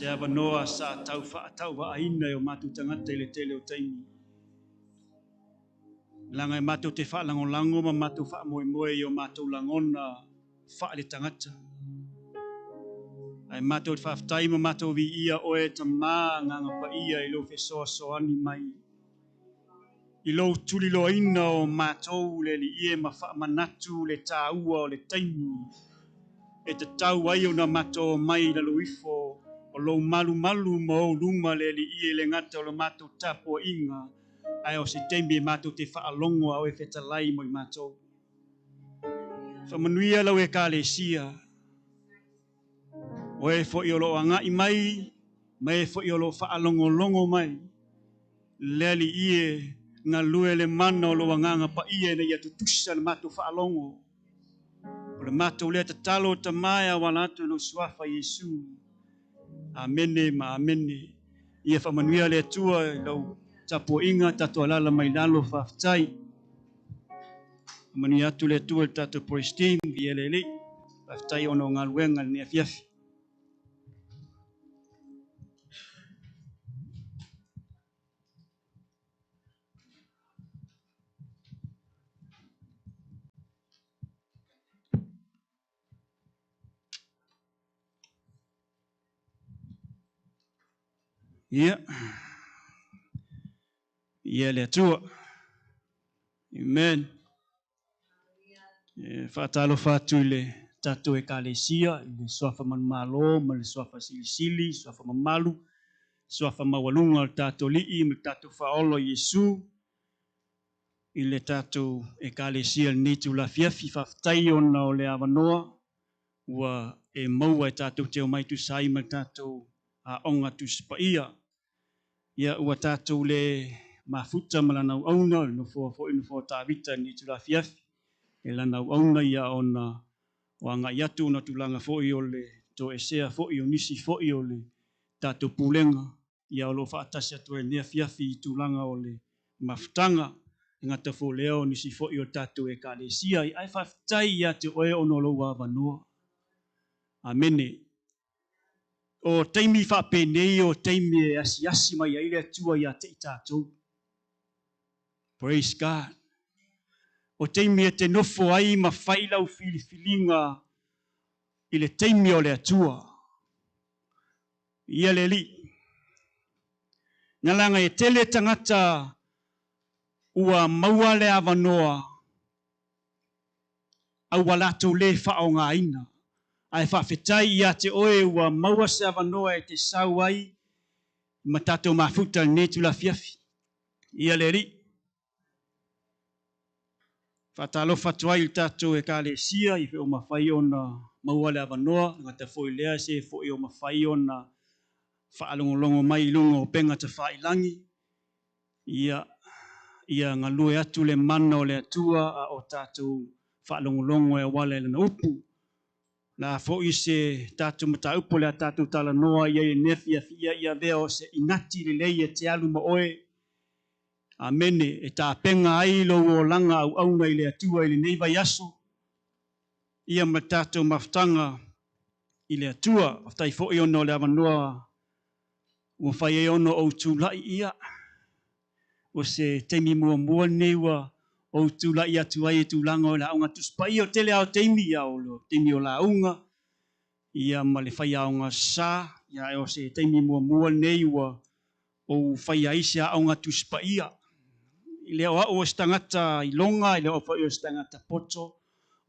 Se avanoa sa tau faatauvaaina e o matou tagata i le tele o taimi. Leaga e matou te faalagolago ma matou faamoemoe i o matou lagona faaletagata. Ae matou te faafetai ma matou viia oe e Tamā Agaga Paia i lou fesoasoani mai i lou tuliloaina o matou le Alii e ma faamanatu le taua o le taimi e tatau ai ona matou omai i lalo ifo o lou malumalu ma ou luma le Alii e le gata o le matou tapuaiga ae o se taimi e matou te faalogo a oe fetalai mo i matou. Faamanuia lau Ekalesia, o e foi o lo o agai mai, ma e foi o lo o faalogologo mai, le Alii e, galue le mana o lou Agaga Paia ina ia tutusa le matou faalogo. O le matou lea tatalo, Tama, e auala atu i lou Suafa Iesu. Amene ma amene. Ia faamanuia le Atua i lau tapuaiga, tatou alaala mai lalo, faafetai. Faamanuia atu le Atua i le tatou praise team, viia le Alii. Faafetai ona o galuega i lenei afiafi. Ia, ia le Atua. Amen. E faatalofa atu i le tatou Ekalesia, i le Suafa Manumalo ma le Suafa Silisili, Suafa Mamalu, Suafa Maualuga o le tatou Alii ma le tatou Faaola o Iesu, i le tatou Ekalesia i lenei itula afiafi. Faafetai ona o le avanoa ua e maua e tatou te omai tusa ai ma le tatou Aoga Tusi Paia. Ia, ua tatou le mafuta ma lana auauna, o le nofoa foi o le nofoa o Tavita i lenei itula afiafi, e lana auauna ia ona o agai atu ona tulaga foi o le toesea foi o nisi foi o le tatou pulega, ia o lo o faatasi atu ai i lenei afiafi i tulaga o le mafutaga, e gata foi o lea o nisi foi o le tatou Ekalesia. Ae faafetai ia te oe ona o lou avanoa. Amene. O taimi faapenei o taimi e asiasi mai ai le Atua ia te i tatou. Praise God. O taimi e te nofo ai ma fai lau filifiliga i le taimi o le Atua. Ia le Alii. Nalaga e tele tagata ua maua le avanoa a ua latou le faaaogaina. Ae faafetai ia te oe ua maua se avanoa e te sau ai ma tatou mafuta i lenei itula afiafi. Ia le Alii. Faatalofa atu ai i le tatou Ekalesia i ua mafai ona maua le avanoa, e gata foi i lea se foi ua mafai ona faalogologo mai i luga o upega tafailagi, ia, ia galue atu le mana o le Atua a o tatou faalogologo e auala i Lana upu. La foi se tatou mataupu o le a tatou talanoa i ai i lenei afiafi, ia, ia avea o se inati lelei e te alu ma oe. Amene. E tapena ai lou olaga auauna i le Atua i lenei vaiaso, ia ma le tatou mafutaga i le Atua. Faafetai foi ona o le avanoa ua mafai ai ona ou tulai, ia, o se taimi muamua lenei ua ou tulai atu ai i tulaga o le Aoga Tusi Paia. O le tele lava o taimi, ia, o le taimi o lauga, ia, ma le fai aoga sa, ia, ae o se taimi muamua lenei ua ou faia ai se Aoga Tusi Paia. E le o au o se tagata iloga, e le o au foi o se tagata poto,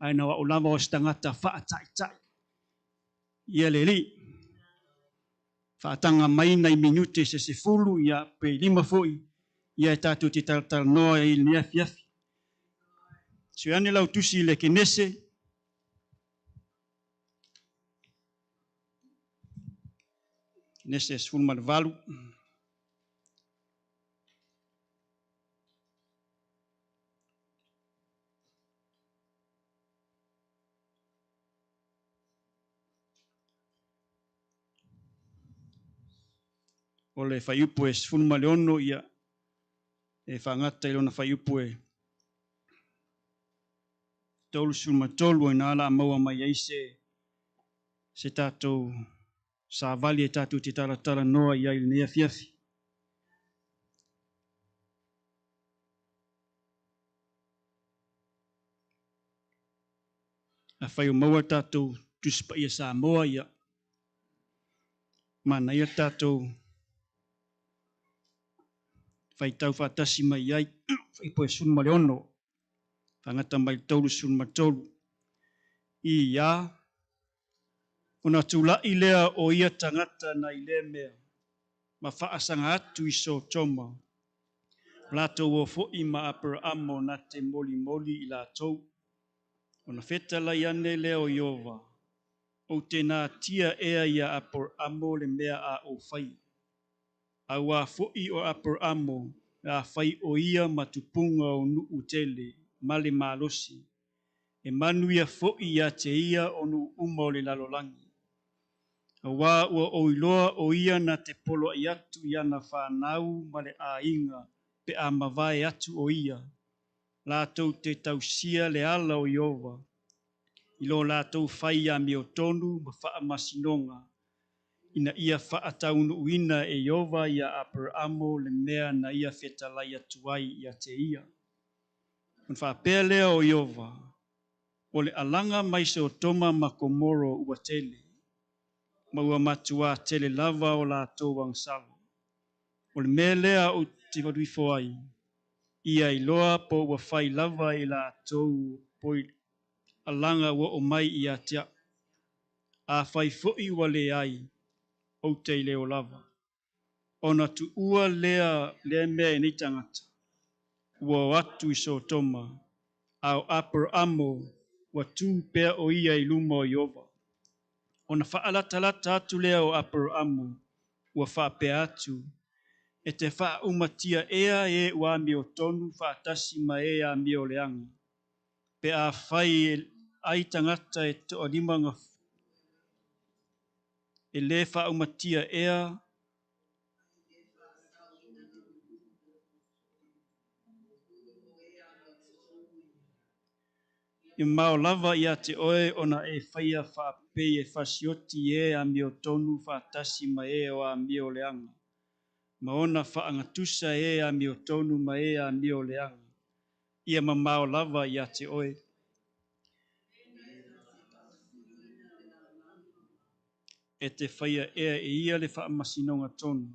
ae na o au lava o se tagata faataitai. Ia le Alii. Faataga mai nai minute se 10, ia, pe 5 foi, ia, e tatou te talatalanoa ai i lenei afiafi. Sue ane lau tusi i le Kenese. Kenese 18. O le fuaiupu e 16, ia, e faagata i lona fuaiupu e 33, o i ina la a maua mai ai se tatou savali e tatou te talatalanoa i ai i lenei afiafi. Afai o maua tatou Tusi Paia Samoa, ia manaia tatou faitau faatasi mai ai Filipo e 16, faagata mai le 33. Ia, ona tula'i lea o ia tagata nai lea mea, ma faasaga atu i Sotoma, o latou o foi ma Aperaamo na te molimoli i latou. Ona fetalai ane lea o Ieova, Ou te natia ea iā Aperaamo le mea a ou faia. Auā foi o Aperaamo le a fai o ia ma tupuga o nuu tele ma le malosi, e manuia foi ia te ia o nuu uma o le lalolagi. Auā ua ou iloa o ia na te poloa'i atu i ana fanau ma le aiga pe a mavae atu o ia, latou te tausia le ala o Ieova, i lo latou fai amiotonu ma faamasinoga, ina ia faataunuuina e Ieova iā Aperaamo le mea na ia fetalai atu ai ia te ia. Ona faapea lea o Ieova, O le alaga mai Sotoma ma Komoro ua tele, ma ua matuā tele lava o latou agasala. O le mea lea ou te alu ifo ai, ia iloa po ua fai lava e latou poi alaga ua oo mai ia te a'u. Afai foi ua leai, ou te ileo lava. Ona tuua lea lea mea e nei tagata, ua o atu i Sotoma, a o Aperaamo ua tu pea o ia i luma o Ieova. Ona faalatalata atu lea o Aperaamo, ua faapea atu, E te faaʻumatia ea e ua amiotonu faatasi ma e amioleaga, pe afai e ai tagata e toalima e lē faaʻumatia ea E mamao lava ia te oe ona e faia faapei e fasioti e amiotonu faatasi ma e o amioleaga, ma ona faagatusa e amiotonu ma e amioleaga, ia mamao lava ia te oe. E te faia ea e ia le faamasinoga tonu,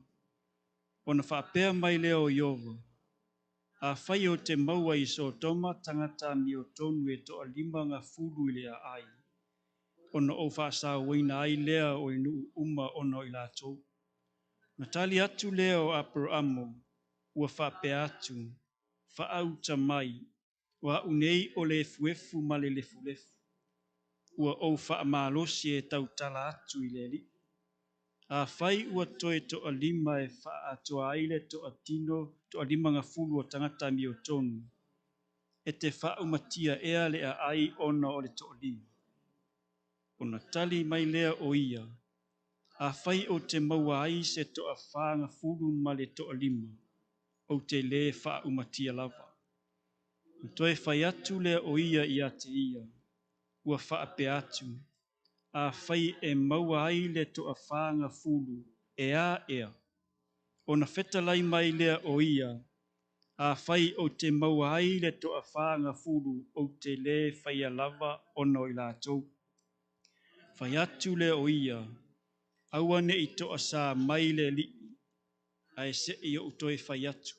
ona faapea mai lea o Ieova, Afai ou te maua i Sotoma tagata amiotonu e toalima gafulu i le aai, ona ou faasaoina ai lea o le nuu uma ona o i latou. Ona tali atu lea o Aperaamo, ua faapea atu, Faauta mai, o a'u nei o le efuefu ma le lefulefu. Ua ou faamalosi e tautala atu i le Alii. Afai ua toe toalima e faaatoa ai le toatino toalimagafulu o tagata amiotonu, e te faaumatia ea le aai ona o le toalima? Ona tali mai lea o ia, Afai ou te maua ai se toafagafulu ma le toalima, ou te lē faaumatia lava. Ona toe fai atu lea o ia ia te ia, ua faapea atu, Afai e maua ai le toafagafulu, e a ea? Ona fetalai mai lea o ia, Afai ou te maua ai le toafagafulu ou te lē faia lava ona o i latou. Fai atu lea o ia, Aua ne i toasā mai le Alii, ae se i ou toe fai atu.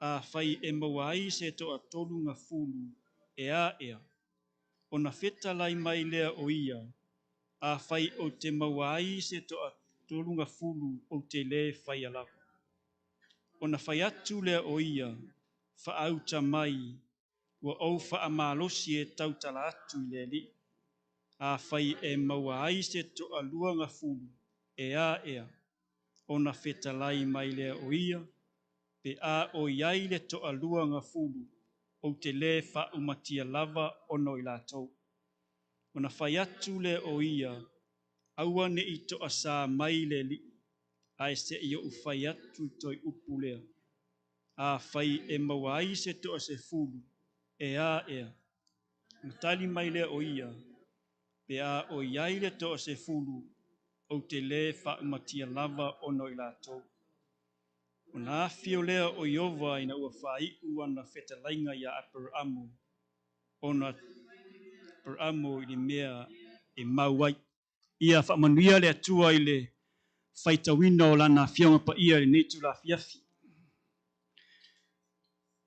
Afai e maua ai se toatolugafulu, e a ea? Ona fetalai mai lea o ia, Afai ou te maua ai se toatolugafulu ou te lē faia lava. Ona fai atu lea o ia, Faauta mai, ua ou faamalosi e tautala atu i le Alii. Afai e maua ai se toaluagafulu, e a ea? Ona fetalai mai lea o ia, Pe a o i ai le toaluagafulu, ou te lē faaumatia lava ona o i latou. Ona fai atu lea o ia, Aua ne i toasā mai le Alii, ae se i ou fai atu le toe upu lea. Afai e maua ai se toasefulu, e a ea? Ona tali mai lea o ia, Pe a o i ai le toasefulu, Ou te lē faaumatia lava ona o i latou. Ona afio lea o Ieova ina ua faaiu ana fetalaiga iā Aperamo, ona Aperamo i le mea e mau ai. Ia faamanuia le Atua i le faitauina o Lana Afioga Paia i lenei itula afiafi.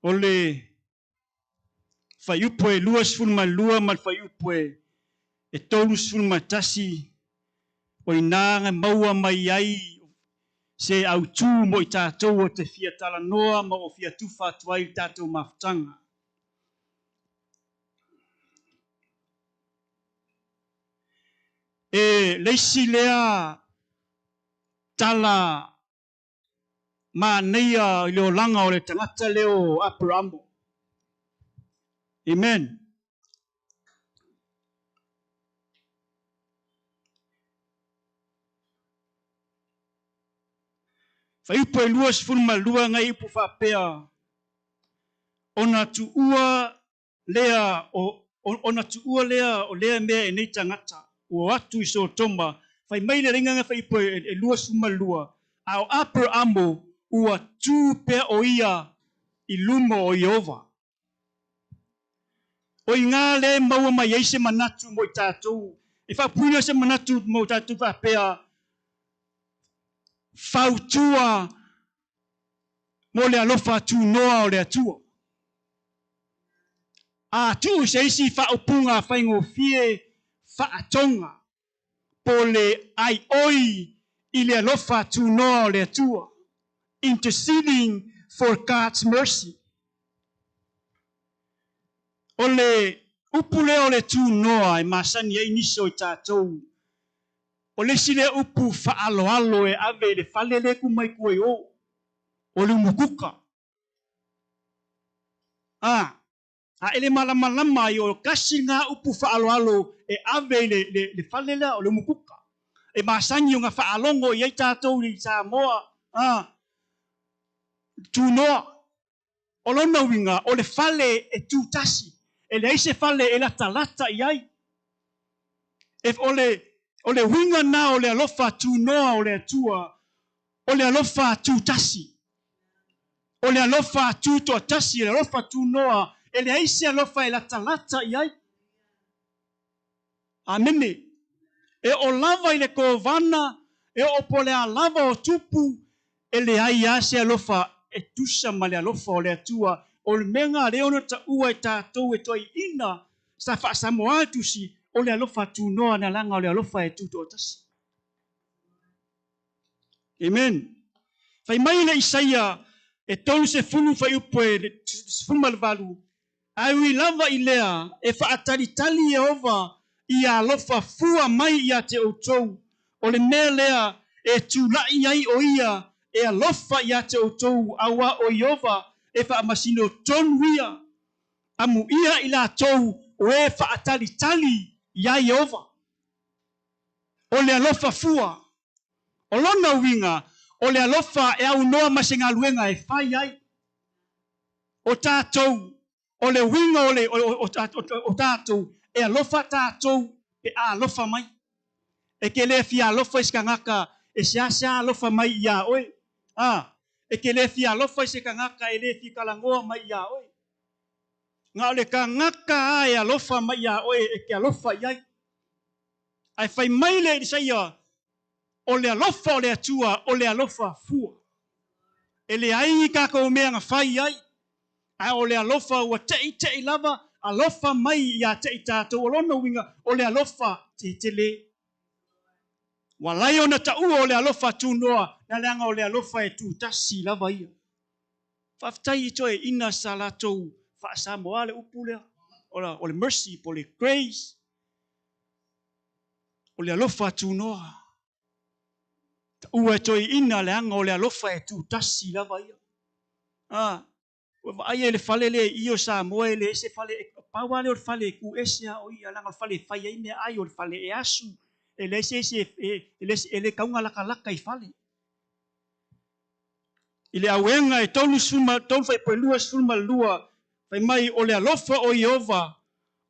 O le fuaiupu e 22 ma le fuaiupu e 31, o i ina na maua mai ai se autū mo i tatou o te fia talanoa ma o fia tufa atu ai i le tatou mafutaga. E le isi lea tala manaia i le olaga o le tagata lea o Aperamo. Amen. Fuaiupu e 22 ngai upu faapea, ona tuua lea o, ona tuua lea o lea mea e nei tagata, ua o atu i Sotoma, fai mai le leiga fuaiupu e 22, a o Aperamo ua tu pea o ia i luma o Ieova. O i ina lea e maua mai ai se manatu mo i tatou, e faapuina se manatu mo i tatou faapea, fautua mo le alofa tunoa o le Atua. A tuu se isi faaupuga faigofie faatoga, po o le aioi i le alofa tunoa o le Atua, interceding for God's mercy. O le upu lea o le tunoa e masani ai nisi o i tatou, o le isi lea upu faaaloalo e ave i le fale lea e ku mai tua i o, o le umukuka. A, a e le malamalama ai o kasi lena upu faaaloalo e ave i le fale lea o le umukuka. E masani ona faalogo i ai tatou i Samoa, a, tunoa. O lona uiga, o le fale e tutasi, e leai se fale e latalata i ai. E, o le uiga lena o le alofa tunoa o le Atua, o le alofa tutasi. O le alofa tutoatasi, le alofa tunoa, e leai se alofa e latalata i ai. Amene. E oo lava i le kovana, e oo po o le a lava o tupu, e leai lava se alofa e tusa ma le alofa o le Atua. O le mea lena lea ona taua e tatou e toeaiina sa faasamoa le tusi, o le alofa tunoa na leaga o le alofa e tutoatasi. Amen. Fai mai le Isaia e 30 fuaiupu e 18, ae ui lava i lea, e faatalitali Ieova ia alofa fua mai ia te outou, o le mea lea e tula'i ai o ia e alofa ia te outou, auā o Ieova e faamasino tonu ia, amuia i latou o e faatalitali iā Ieova. O le alofa fua. O lona uiga, o le alofa e aunoa ma se galuega e fai ai. O tatou, o le uiga o le o tatou, e alofa tatou pe a alofa mai. E te le fia alofa i se tagata e seasea alofa mai iā oe. A, e te le fia alofa i se tagata e le fia talanoa mai iā oe. Na o le tagata lava e alofa mai iā oe e te alofa i ai. Ae fai mai le Isaia, o le alofa o le Atua, o le alofa fua. E leai ni tatou mea na fai ai, ae o le alofa ua teʻiteʻi lava, alofa mai ia te i tatou. O lona uiga, o le alofa tetele. Ua ala ai ona taua o le alofa tunoa, na leaga o le alofa e tutasi lava ia. Faafetai i toeaiina sa latou faasamoa le upu lea, o le mercy po o le grace, o le alofa tunoa. Taua e toeaiina leaga o le alofa e tutasi lava ia. A, ua vaai ai le fale lea i o Samoa e leai se fale, pau lava lea o le fale e tu ese lava o ia, leaga o le fale e fai ai meaai, o le fale e asu, e leai se isi e le tau ona latalata i fale. I le auega e 3 fuaiupu e 22, fai mai o le alofa o Ieova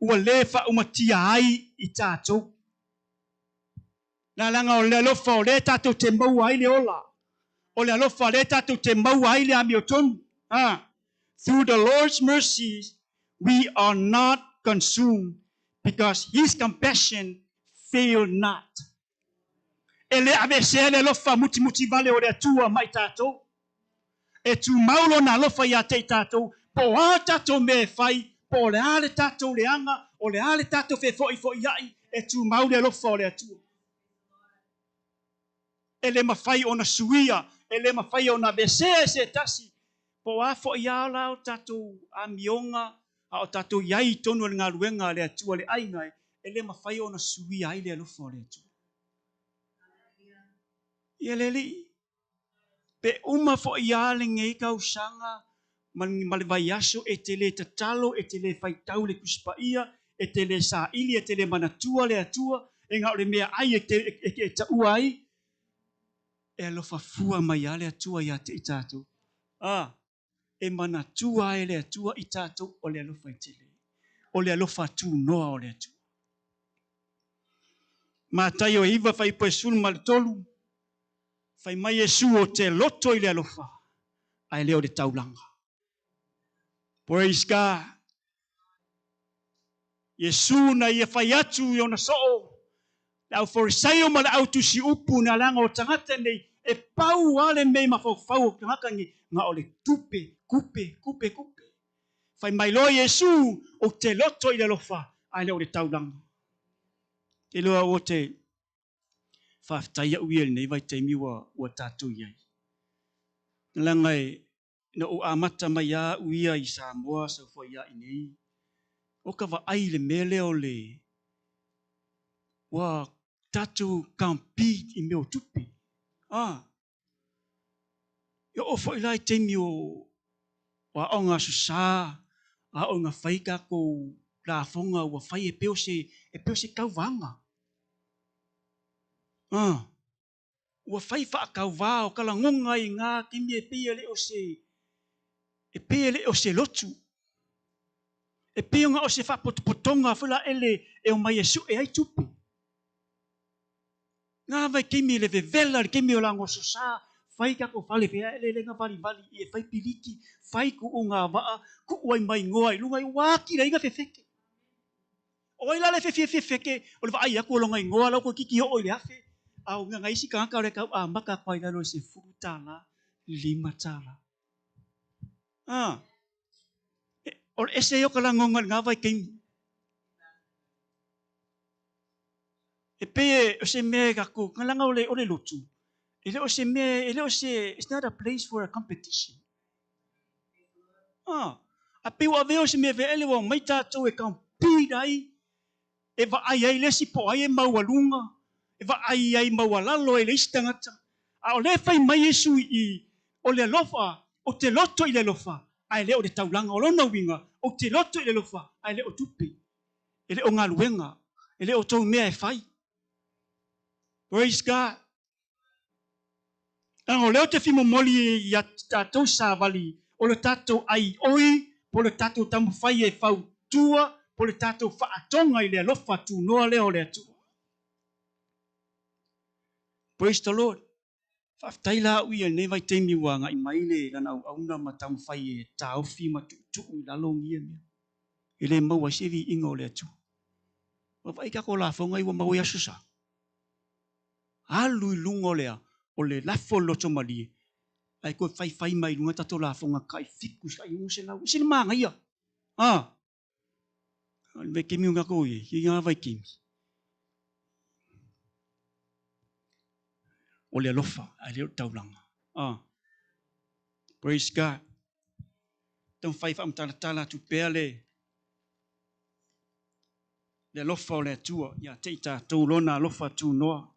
ua lē faaumatia ai i tatou. Leaga o le alofa o lea tatou te maua ai le ola. O le alofa o lea tatou te maua ai le amiotonu. Ah, through the Lord's mercies we are not consumed because his compassion fail not. E le aveesea le alofa mutimuti vale o le Atua mai tatou. E tumau lona alofa ia te i tatou, po o a tatou mea e fai, po o le a le tatou leaga, o le a le tatou fefoifoiai, e tumau le alofa o le Atua. E le mafai ona suia, e le mafai ona aveesea e se tasi, po o a foi a la o tatou amioga, a o tatou i ai i totonu o le galuega a le Atua le aiga, e le mafai ona suia ai le alofa o le Atua. Ia le Alii, pe uma foi a lenei tausaga ma le vaiaso e te le tatalo, e te le faitau le Tusi Paia, e te le saili, e te le manatua le Atua, e na o le meaai e te taua ai, e alofa fua mai lava le Atua ia te i tatou. A, e manatua ai le Atua i tatou o le alofa e tele, o le alofa tunoa o le Atua. Mataio 9 fuaiupu e 13, fai mai Iesu ou te loto i le alofa, ae le o le taulaga. Praise God. Iesu na ia fai atu i ona soo, le aufarisaio ma le autusiupu na leaga o tagata nei, e pau lava le mea i mafaufau o tagata nei, na o le tupe, tupe, tupe, tupe. Fai mai loa Iesu, ou te loto i le alofa, ae le o le taulaga. Te iloa ua te faafetai au ia i lenei vaitaimi ua tatou i ai. Leaga e na ou amata mai lava au ia i Samoa sau foi ia i nei, o ka vaai i le mea lea o le ua tatou compete i mea o tupe. Ah, e oo foi la i taimi o aoga Aso Sa, aoga fai tatou lafoga ua fai e pei o se, e pei o se tauvaga. Ah, ua fai faatauvā o ka lagona i ngā taimi e pei e le o se, e pei e le o se lotu. E pei ona o se faapotopotoga foi la ele e omai e sue ai tupe. Ngā vaitaimi le vevela le taimi o le Aso Sa, fai tatou fale fea ele le na valivali i e fai piliki, fai kuuga vaa, kuu ai mai ngoa i luga i ua atili ai na fefeke. O ai la le fiafia feke o le vaai atu o lona igoa la ua toeitiiti oo i le 1000, a o nai isi tagata o le tau amata atu ai i lalo i le $10, $5. Ah, o le ese ia o ka lagona i lena vaitaimi. E pei o se mea e tatou, leaga o le lotu, e le o se mea, e le o se, it's not a place for a competition. Ah, a pei ua avea o se mea veele ua omai tatou e compete ai, e vaai ai le isi po o ai e maualuga, e vaai ai maualalo ai le isi tagata. A o lea e fai mai Iesu i i, o le alofa, ou te loto i le alofa, ae le o le taulaga. O lona uiga, ou te loto i le alofa, ae le o tupe, e le o galuega, e le o tou mea e fai. Praise God. Leaga o lea ou te fia momoli ia tatou savali o le tatou aioi po o le tatou taumafai e fautua po o le tatou faatoga i le alofa tunoa lea o le Atua. Praise the Lord. Faafetai la au ia i lenei vaitaimi ua agai mai le lana auauna ma taumafai e taofi ma tuutuu i lalo ia mea. E le maua ai se viiga o le Atua. Ua vaai tatou lafoga ia ua maua i Aso Sa. Alu i luga o le a? O le lafo o le loto malie, ae toe faifai mai i luga tatou lafoga tai 700, tai 600. E sili manaia. A! O le vaitaimi o tatou i ai, i ngā vaitaimi. O le alofa, ae le o le taulaga. A! Praise God. Taumafai faamatalatala atu pea le le alofa o le Atua ia te i tatou lona alofa tunoa.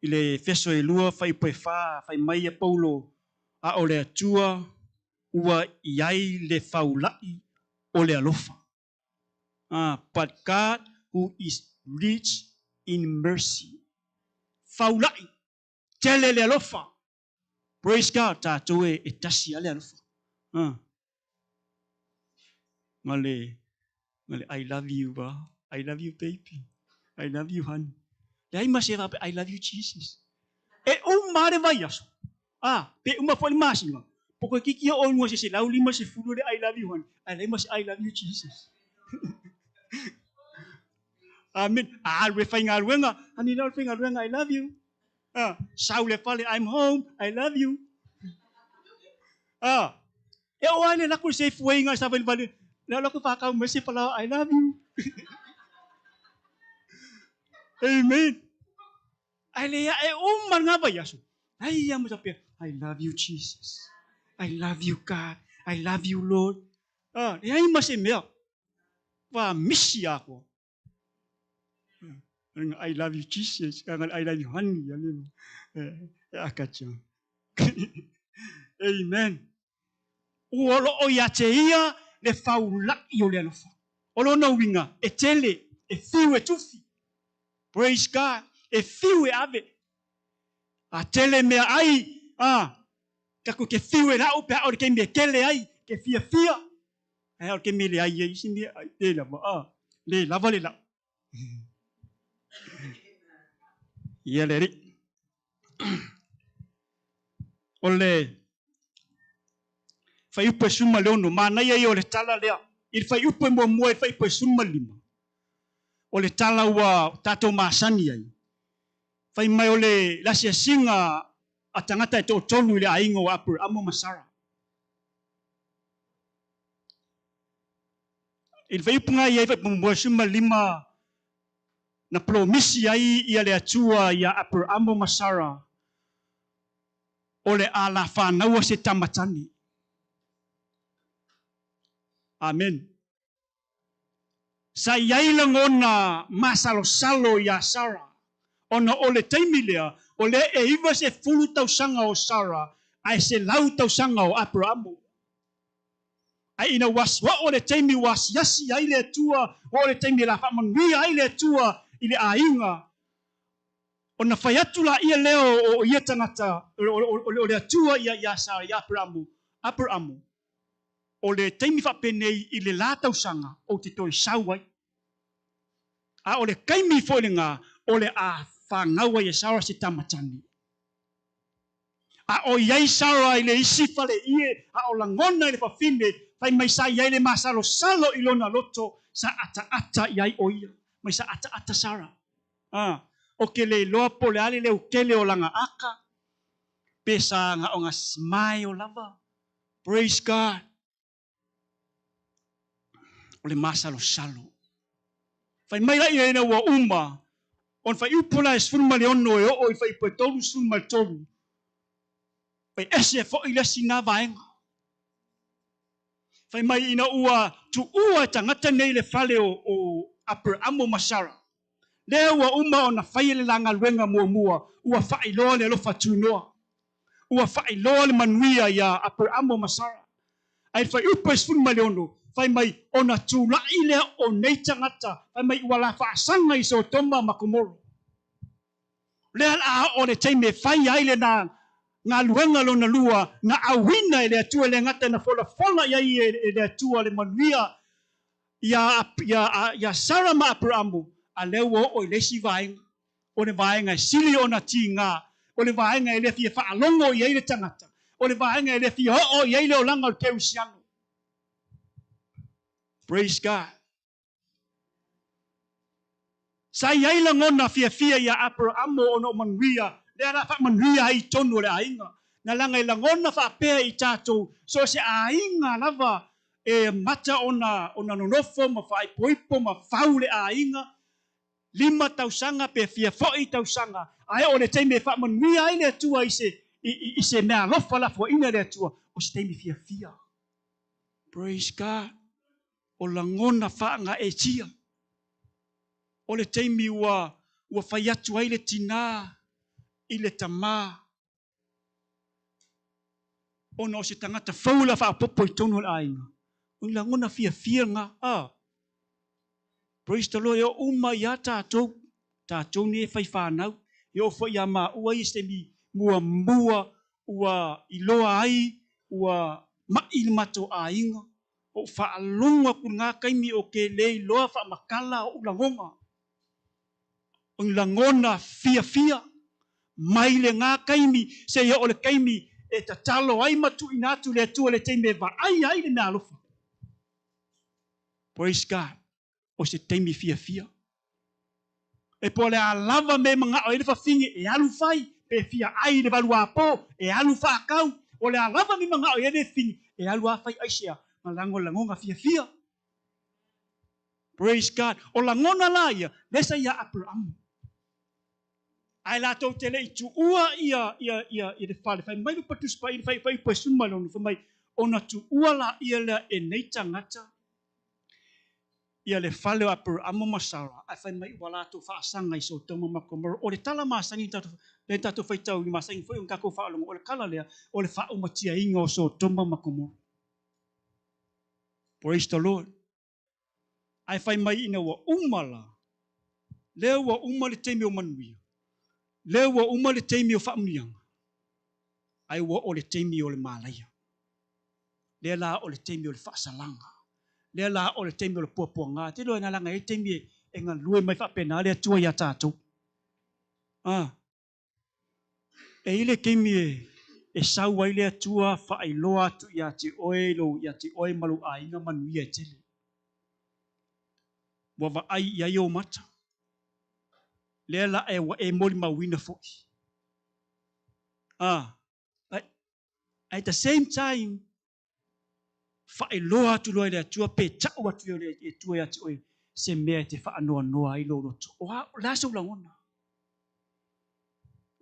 I le Efeso e 2 fuaiupu e 4, fai mai ia Paulo, A o le Atua ua i ai le faulai o le alofa. Ah, but God who is rich in mercy. Faulai, tele le alofa. Praise God, tatou e tasi lava le alofa. Ah. Ma le, ma le I love you, ba. I love you, baby. I love you, honey. Leai ma se faapea, I love you Jesus. E uma lava le vaiaso, a, pe uma foi le masina, po toeitiiti oo i luga o se 150 le I love you honey, ae leai ma se I love you Jesus. Amen. A alu e faigaluega, honey, le faigaluega, I love you. Ah, sau le fale, I'm home, I love you. Ah, e oo lava le lako i le Safeway i savalivali, le alu atu faatau mai se falaoa, I love you. Amen. Ae le ae uma lena vaiaso, ai lava ma faapea, I love you Jesus. I love you God. I love you Lord. Ah, leai ma se mea. Ua misi atoa. I love you Jesus. I love you honey. E akacha. Amen. Ua loo ia te ia le faula'i o le alofa. O lona uiga, e tele, e fiu e tufi. Praise God. E fiu e ave. A tele mea ai, a, tatou te fiu e lau pe a o le taimi e tele ai, ke fiafia. Ae a o le taimi e leai ai isi mea ai, le lava, a, le lava le lau. Ia le Alii. O le fuaiupu e 16, manaia ia o le tala lea. I le fuaiupu e muamua i le fuaiupu e 15, o le tala ua tatou masani ai. Fai mai o le asiasiga a tagata e toatolu i le aiga o Aperamo ma Sara. I le fuaiupu na i ai fuaiupu muamua e 15, na polomisi ai ia le Atua iā Aperamo ma Sara o le a la fanaua se tama tane. Amen. Sa i ai lagona masalosalo iā Sara, ona o le taimi lea, o lea e 90 tausaga o Sara ae 100 tausaga o Aperamo. Ae ina ua oo le taimi ua asiasi ai le Atua, ua oo le taimi e la faamanuia ai le Atua i le aiga, ona fai atu laia lea o ia tagata, o le Atua ia Sara, ia Aperamo, Aperamo, o le taimi faapenei i le la tausaga ou te toe sau ai. A o le taimi foi lena o le a fanau ai e Sara se tama tane. A o i ai Sara i le isi faleie, a o lagona i le fafine, fai mai sa i ai le masalosalo i lona loto, sa ataata i ai o ia. Mai sa ataata Sara. A, o ke le iloa po o le a le leutele o lana aka, pe sa na ona smile lava. Praise God. O le masalosalo. Fai mai laia ina ua uma, ona fuaiupu la e 16 e oo i fuaiupu e 33, fai ese foi le isi na vaega. Fai mai ina ua tuua e tagata nei le fale o Aperamo ma Sara. Lea ua uma ona faia le la galuega muamua, ua faailoa le alofa tunoa. Ua faailoa le manuia iā Aperamo ma Sara. Ae i le fuaiupu e 16, fai mai ona tulai lea o nei tagata, fai mai ua la faasaga i Sotoma ma Komoro. Lea la a oo le taimi e fai ai lena galuega lona lua, na auina e le Atua e le gata na folafola i ai e le Atua le manuia iā Sara ma Aperamo, a lea ua oo i le isi vaega, o le vaega e sili ona tiga, o le vaega e le fia faalogo i ai le tagata, o le vaega e le fia oo i ai le olaga o le kerisiano. Praise God. Sa i ai lagona fiafia iā Aperamo ona o manuia, lea la faamanuia ai i totonu o le aiga. Na laga e lagona faapea i tatou, so o se aiga lava e mata ona nonofo ma faaipoipo ma fau le aiga, 5 tausaga pe fia foi tausaga, ae oo le taimi e faamanuia ai le Atua i se, i se meaalofa lafoaiina e le Atua, o se taimi fiafia. Praise God. O lagona faagaeetia. O le taimi ua ua fai atu ai le tinā i le tamā ona o se tagata fou la faaopoopo i totonu o le aiga. O ni lagona fiafia lena. A. Praise the Lord, e oo uma iā tatou, tatou nei e fai fanau, e oo foi iā maua ia i se taimi muamua ua iloa ai ua ma'i le matou aiga, Ou faalogo atu i lena taimi ou te le iloa faamatala oʻu lagona. O ni lagona fiafia mai lena taimi seia oo le taimi e tatalo ai ma tuuina atu i le Atua i le taimi e vaai ai le meaalofa. Praise God. O se taimi fiafia. E po o le a lava mea e manao ai le fafine e alu fai, pe fia ai i le valuapo, e alu faatau, o le a lava mea e manao i ai le fafine, e alu a fai aisea, na lagolagoga fiafia. Praise God. O lagona la ia, lea sa ia Aperamo. Ae latou te le i tuua ia, ia, ia, ia le fale, fai mai le Patusi Paia, fai, fai upu e suma le ono, fai mai, ona tuua la ia lea e nei tagata, ia le fale o Aperamo ma Sara, ae fai mai ua latou faasaga i Sotoma ma Gomora. O le tala masani tatou, lea tatou faitau i masani foi ona tatou faalogo, o le tala lea, o le faaumatiaina o Sotoma ma Gomora. Praise the Lord. Ae fai mai ina ua uma la, lea ua uma le taimi o manuia, lea ua uma le taimi o faamanuiaga, ae ua oo le taimi o le malaia. Lea la o le taimi o le faasalaga. Lea la o le taimi o le puapuaga. Te iloa leaga e i ai taimi e galue mai faapena le Atua ia tatou. Ah, E i ai le taimi e sau ai le Atua faailoa atu ia te oe lou, ia te oe ma lou aiga manuia e tele. Ua vaai i ai ou mata. Lea la e ua e molimauina foi. Ah, at the same time, faailoa atu loa e le Atua pe tau atu e le Atua ia te oe se mea e te faanoanoa ai lou loto. O a, o le a sou lagona?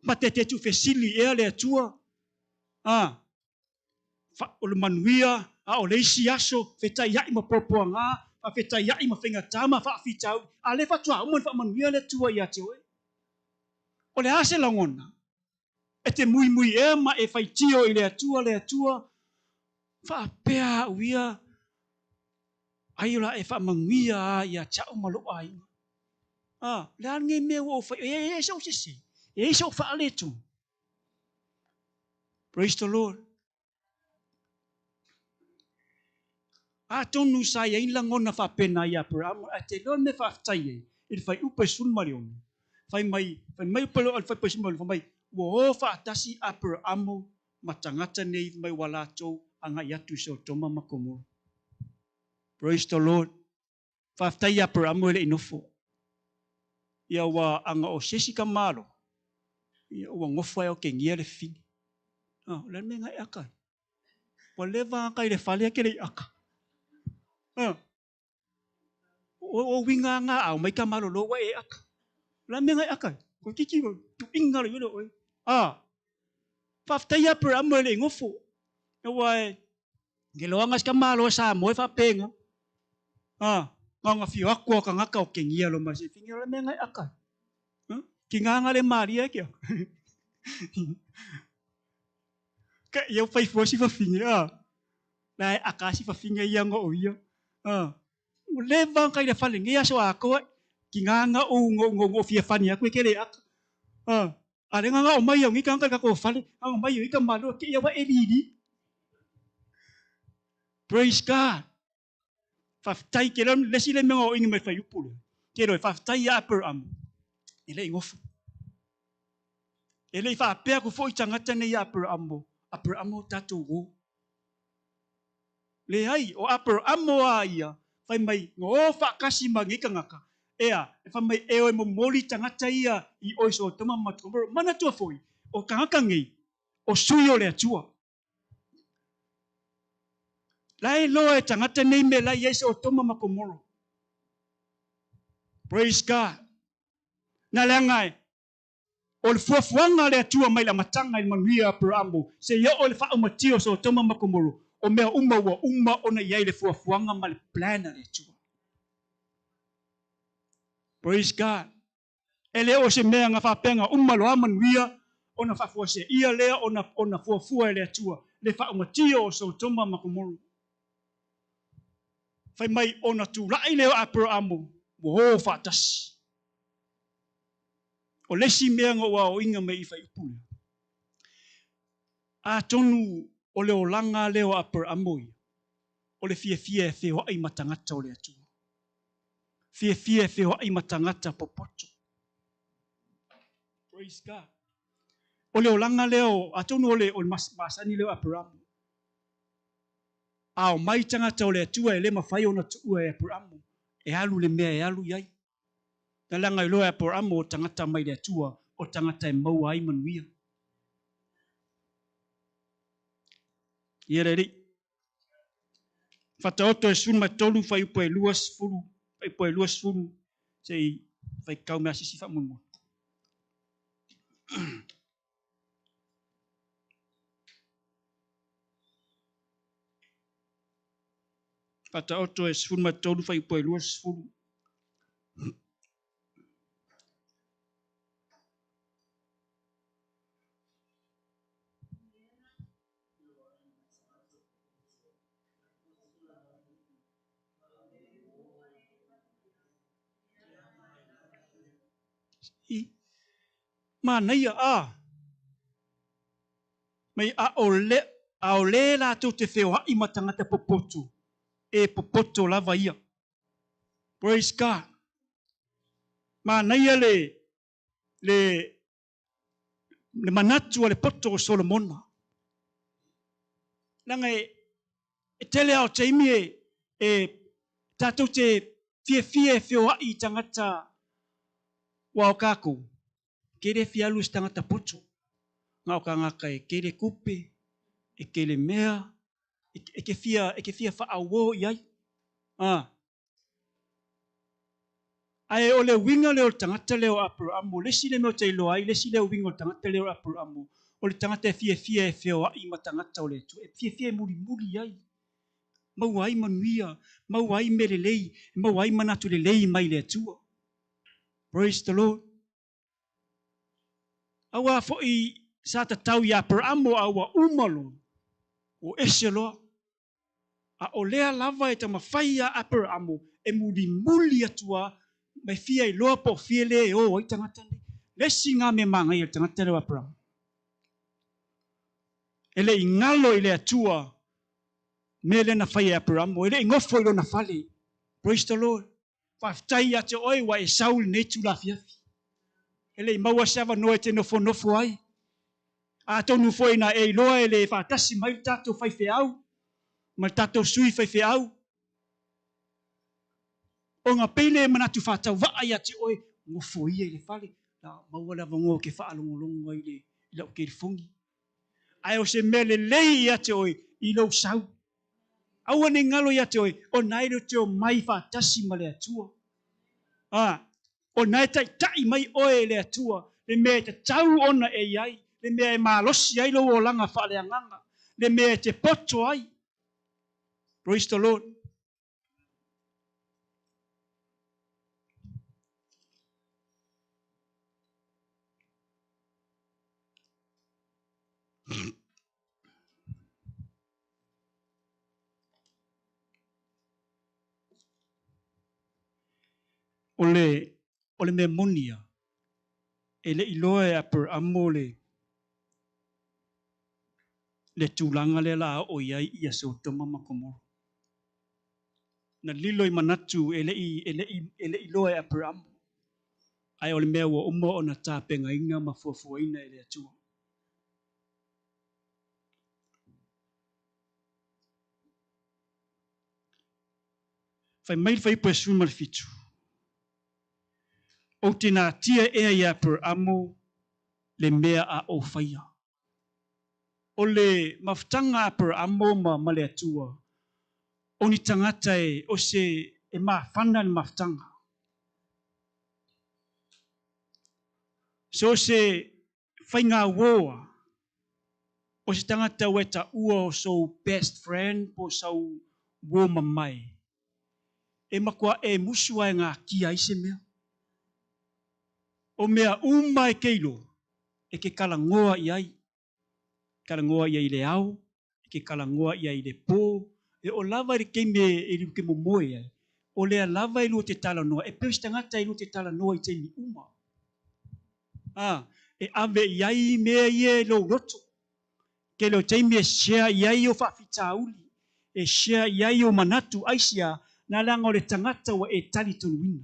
Ma te te tuufesili ea le Atua, a, fa, o le manuia, a o le isi aso, fetaia'i ma puapuaga, faafetaia'i ma faigata ma faafitauli, a lea faatoa uma ona faamanuia le Atua ia te oe. O le a se lagona? E te muimui ea ma e faitio i le Atua, le Atua, faapea au ia, ai o le a e faamanuia a ia te au ma lou aiga. A, o le a lenei mea ua ou fai, e i ai sou sese, e i ai sou faaletonu. Praise the Lord. Atonu sa i ai ni lagona faapena ia Aperamo, ae te iloa le mea faafetai ai i le fuaiupu e 16. Fai mai, fai mai le fuaiupu e 16, fai mai, ua o faatasi Aperamo ma tagata nei mai ua latou agai atu i Sotoma ma Komoro. Praise the Lord. Faafetai ia Aperamo e le i nofo. Ia ua aga o se isi tamāloa, ia ua nofo ai okegia le fini. Ah, o le a le mea na e aka ai? Ua leva aka i le fale ake le i aka. Ah, o, o winga nga au mai ka malolo ua e aka. O le a le mea na e aka ai? Ko kiki tu inga le yole oe. Ah, faafetai ia Aperamo e le i nofo. Aua e Ke loaga si ka malo e Samoa e faapenga. A, ngaonga fio aku o kangaka o kengia lo ma se fingi o le mea ngai aka. Ki nganga le maria e ke Ka ia fai fua si fafingi a. La e aka si fafingi ia ngo o ia. A. O le vang kai le fale ngi aso a ko ki nganga u ngo ngo ngo fia fani aku e ke le aka. A. A le nganga o mai au ngi kanga ka ko fale, nganga mai au i ka malo ke ia wa e lili. Praise God. Faafetai ke leo le isi le mea o ingi mai whaiupu lea. Ke loe, faafetai ia Aperamo. E le i ngofu. E le i faapea ku foi tagata nei ia Aperamo. Aperamo tatou o. Leai, o Aperamo a ia, fai mai, nga o faatasi ma nei tagata, ea, e fai mai, e oe momoli tagata ia i oe Sotoma ma Gomora. Manatua foi, o tagata nei, o sui o le Atua. La e loa e tagata nei mea la i ai Sotoma ma Gomora. Praise God. Na leaga e, O le fuafuaga a le Atua mai le amataga i le manuia a Aperamo, seia oo i le faaumatia o Sotoma ma Komoro, o mea uma ua uma ona i ai le fuafuaga ma le plan a le Atua. Praise God. E le o se mea na faapea na uma loa manuia ona faafuaseia lea ona, ona fuafua e le Atua le faaumatia o Sotoma ma Komoro. Fai mai ona tulai lea o Aperamo ua o faatasi. O le isi mea na ou aoaoina mai i fuaiupu lea, atonu o le olaga lea o Aperamo ia, o le fiafia e feoai ma tagata o le Atua. Fiafia e feoai ma tagata popoto. Praise God. O le olaga lea o, atonu o le, o le masani lea o Aperamo. A omai tagata o le Atua e le mafai ona tuua e Aperamo e alu le mea e alu i ai. Na leaga iloa e Aperamo o tagata mai le Atua, o tagata e maua ai manuia. Ia le Alii. Faataoto e 13 fuaiupu e 20, fuaiupu e 20, se i faitau mea sisi faamolemole. Faataoto e 13 fuaiupu e 20. I manaia a mai ʻaʻole ʻaʻole latou te feoaʻi ma tagata popoto e popoto lava ia. Praise God. Manaia le le le manatu a le poto o Solomona. Leaga e, e tele lava o taimi e, e tatou te fiafia e feoai i tagata ua o kakou, kele fia alu i se tagata poto. Na o kagaka e kele kupe, e kele mea, e ke fia, e ke fia faauo i ai. Ah. Ae o le uiga lea o le tagata lea o Aperamo, le isi lea mea ou te iloa ai, le isi lea uiga o le tagata lea o Aperamo, o le tagata e fiafia e feoai ma tagata o le Atua, e fiafia e mulimuli ai, maua ai manuia, maua ai mea lelei, maua ai manatu lelei mai le Atua. Praise the Lord. Aua foi sa tatau i Aperamo a ua uma loa, ua ese loa. A o lea lava e taumafai ia Aperamo e mulimuli atu a ma e fia iloa po o fia lea e o ai tagata nei. Le isi nga mea manaia i le tagata lea o Aperamo, e le i galo i le Atua mea lea na fai e Aperamo, e le i nofo i lona fale. Praise the Lord. Faafetai ia te oe ua e sau i lenei itula afiafi. E le i maua se avanoa e te nofonofo ai. Atonu foi na e iloa e le faatasi mai le tatou faifeau ma le tatou sui faifeau. Ona pei lea e manatu faatauvaa ia te oe, nofo ia i le fale, la maua le avanoa ou te faalogologo ai i lau telefoni. Ae o se mea lelei ia te oe i lou sau. Aua ne i galo ia te oe, ona e le o te omai faatasi ma le Atua. A, ona e taitai mai oe e le Atua, le mea e tatau ona e i ai, le mea e malosi ai lou olaga faaleagaga, le mea e te poto ai. Praise the Lord. O le, o le mea moni ia, e le i loa e Aperamo le, le tulaga lea la oo i ai ia Sotoma ma Komoro. Na lilo i manatu e le i, e le i, e le i loa e Aperamo, ae o le mea ua uma ona tapenaina ma fuafuaina e le Atua. Fai mai le fuaiupu e 17, Ou te natia ea iā Aperamo le mea a ou faia. O le mafutaga a Aperamo ma, ma le Atua, o ni tagata e, o se, e mafana le mafutaga. So se faigauoa, o se tagata ua e taua o sou best friend po o sau uo mamae, e matua e musu a e gakia ai se mea. O mea uma e ke iloa, e ke kalagoa i ai. Kalagoa i ai i le ao, e ke kalagoa i ai i le po, e oo lava i le taimi e liu ke momoe ai, o lea lava e lua te talanoa, e pei o se tagata e lua te talanoa i taimi uma. A, e ave i ai mea ia i lou loto. Tele o taimi e share i ai ou faafitauli, e share i ai ou manatu, aisea, na leaga o le tagata ua e talitonuina.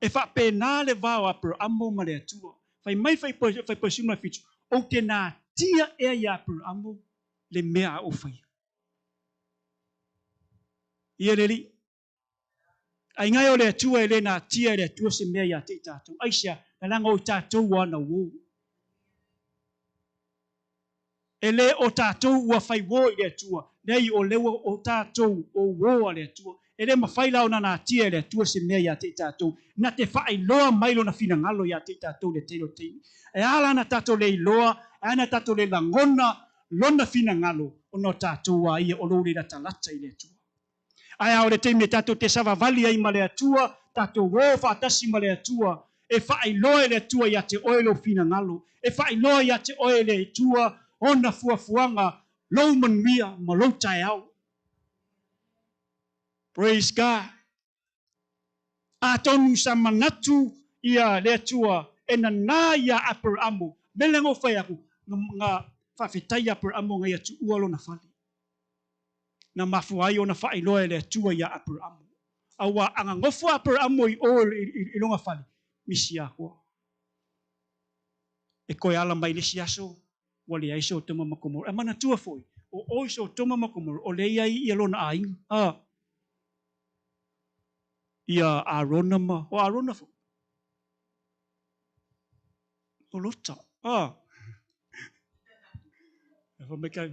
E faapena le va o Aperaamo ma le Atua. Fai mai Fuaiupu 17, Ou te natia ea iā Aperaamo le mea a ou faia. Ia le Alii. Aiga e o le Atua e le natia e le Atua se mea ia te i tatou. Aisea? Leaga o i tatou ua ana uō. E le o tatou ua fai uō i le Atua, leai o lea ua o tatou o uō a le Atua. E le mafai la ona natia e le Atua se mea ia te i tatou, na te faailoa mai Lona finagalo ia te i tatou i le tele o taimi. E a la na tatou le iloa, e a na tatou le lagona Lona finagalo ona o tatou a ia o lou le latalata i le Atua. Ae a o le taimi e tatou te savavali ai ma le Atua, tatou o faatasi ma le Atua, e faailoa e le Atua ia te oe lou finagalo, e faailoa ia te oe e le Atua ona fuafuaga, lou manuia ma lou taeao. Praise God. Atonu sa manatu ia le Atua e nanā iā Aperamo, mele nga fai aku, nga faafetai ia Aperamo nga ia tuua lona fale. Na mafua ai ona faailoa e le Atua iā Aperamo. Auā a gagofo Aperamo i o i lona fale, misi akoa. E koe ala mai le isi aso, ua leai Sotoma ma Komoro. E manatua foi, o o i Sotoma ma Komoro, o lea i ai ia lona aiga. A. Ia Arona ma, o Arona foi. O Lota. A. E fa mai ka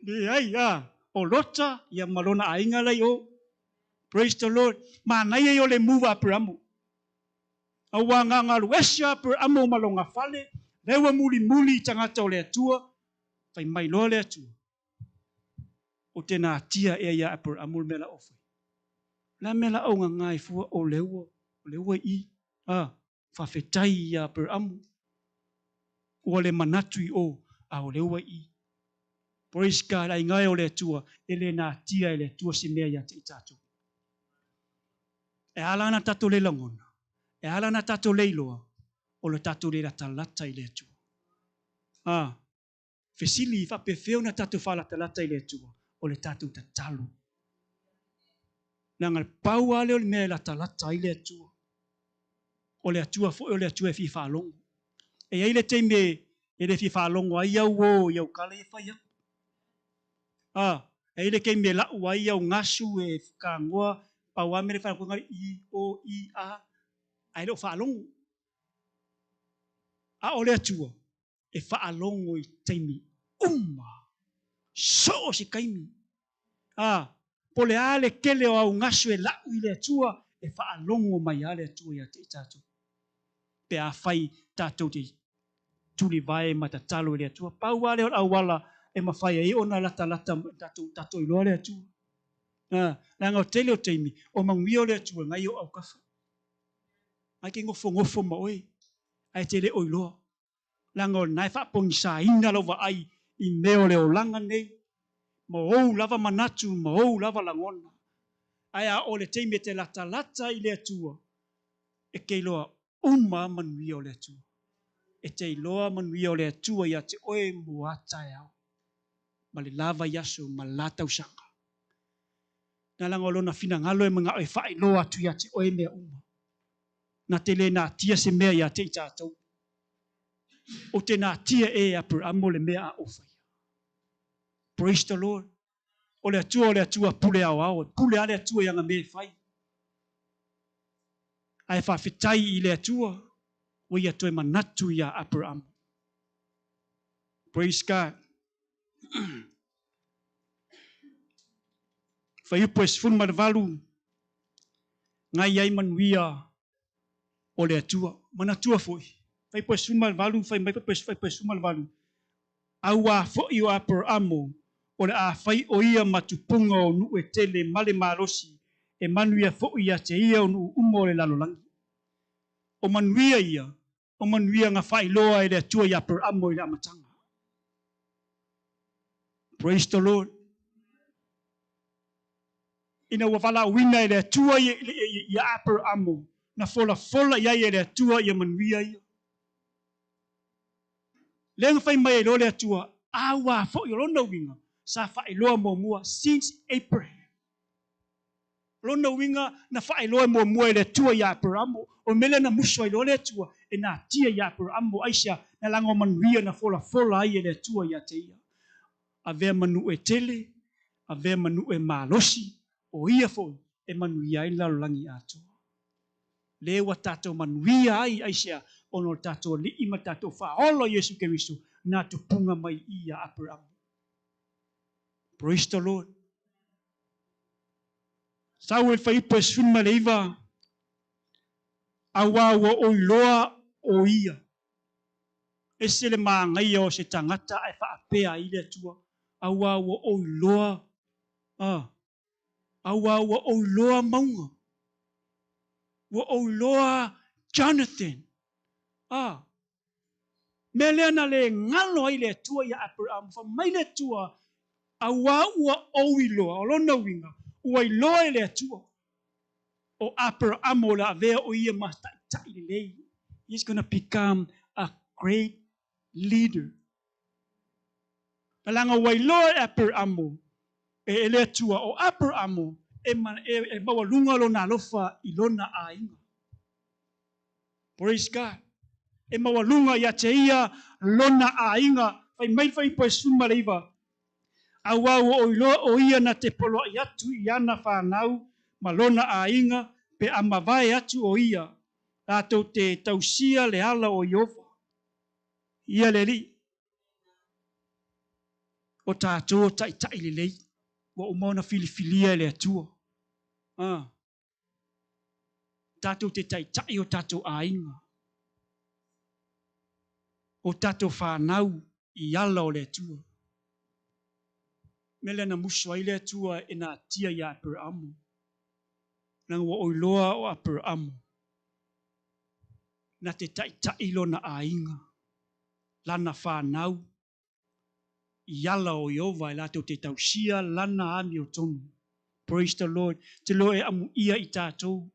Leai, a. O Lota, ia ma lona aiga la i o. Praise the Lord. Manaia ia o le move a Aperamo. Auā gagalu ese a Aperamo ma lona fale, lea ua mulimuli i tagata o le Atua, fai mai loa le Atua, O te natia ea iā Aperamo le mea la o fai. Le a mea la o gaga ai fua o lea ua, o lea ua i i. A, faafetai iā Aperamo, ua le manatu i o, a o lea ua i i. Praise God, aiga e o le Atua, e le natia e le Atua se mea ia te i tatou. E ala ana tatou le lagona, e ala ana tatou le iloa, o le tatou le latalata i le Atua. A, fesili, faapefea ona tatou faalatalata i le Atua? O le tatou tatalo. Leaga le pau lava lea o le mea e latalata ai le Atua. O le Atua foi o le Atua e fia faalogo. E i ai le taimi e le fia faalogo ai au o i au kala ia e fai aku. A, e i ai le taimi e lau ai au gasu e kagoa, pau lava mea le faalogo i, o, i, a, ae le o faalogo. A o le Atua, e faalogo i taimi uma, so o se taimi. A, po o le a le tele o au gasu e lau i le Atua, e faalogo mai lava le Atua ia te i tatou. Pe afai tatou te tulivae ma tatalo i le Atua, pau lava lea o le auala e mafai ai ona latalata tatou, tatou iloa le Atua. A, leaga o le tele o taimi, o manuia o le Atua nai o autafa. Nai ke nofonofo ma oe, ae te le o iloa. Leaga o lena e faapogisaina lau vaai i mea o le olaga nei, ma ou lava manatu ma ou lava lagona. Ae a oo le taimi e te latalata i le Atua, e te iloa uma manuia o le Atua. E te iloa manuia o le Atua ia te oe mo a taeao, ma le la vaiaso ma le la tausaga. Na leaga o Lona finagalo e manao e faailoa atu ia te oe mea uma. Na te le natia se mea ia te i tatou. Ou te natia e Aperamo le mea a ou faia. Praise the Lord. O le Atua o le Atua pule aoao, e pule lava le Atua i ana mea e fai. Ae faafetai i le Atua ua ia toe manatu iā Aperamo. Praise God. Fuaiupu e 18, Ngai ai manuia o le Atua. Manatua foi, Fuaiupu e 18, fai mai Fuaiupu e 18, Auā foi o Aperamo, o le a fai o ia ma tupuga o nuu e tele ma le malosi, e manuia foi ia te ia o nuu uma o le lalolagi. O manuia ia, o manuia na faailoa e le Atua iā Aperamo i le amataga. Praise the Lord. Ina ua valaauina e le Atua ia Aperamo, na folafola i ai e le Atua ia manuia ia. Lea na fai mai ai loa le Atua, auā foi o lona uiga, sa faailoa muamua since Abraham. O lona uiga, na faailoa muamua e le Atua iā Aperamo. O le mea lea na musu ai loa le Atua e natia iā Aperamo, aisea? Na laga o manuia na folafola ai e le Atua ia te ia. Avea ma nuu e tele, avea ma nuu e malosi, o ia foi e manuia ai le lalolagi atoa. Lea ua tatou manuia ai, aisea? Ona o le tatou Alii ma le tatou Faaola o Iesu Keriso na tupuga mai i i iā Aperamo. Praise the Lord. Sau e fuaiupu e 19, auā ua ou iloa o ia. Ese le māgaia o se tagata ae faapea ai le Atua, auā ua ou iloa, a, auā ua ou iloa mauga. Ua ou iloa Jonathan. A, mea lea na le galo ai le Atua iā Aperamo, fai mai le Atua, auā ua ou iloa, o lona uiga, ua iloa e le Atua o Aperamo o le a avea o ia ma taitai lelei. He's gonna become a great leader. Leaga ua iloa e Aperamo, e le Atua, o Aperamo e, e, e maualuga lona alofa i lona aiga. Praise God. E maualuga ia te ia lona aiga. Fai mai le fuaiupu e 19, Auā ua ou iloa o ia na te poloaʻi atu i ana fanau ma lona aiga pe a mavae atu o ia, latou te tausia le ala o Ieova. Ia le Alii. O tatou o taitai lelei, ua uma ona filifilia e le Atua. Ah. Tatou te taitai o tatou aiga, o tatou fanau i ala o le Atua. Mea lea na musu ai le Atua e natia iā Aperamo, leaga ua ou iloa o Aperamo na te taitai lona aiga, lana fanau, i ala o Ieova e latou te tausia lana amiotonu. Praise the Lord. Te loa e amuia i tatou,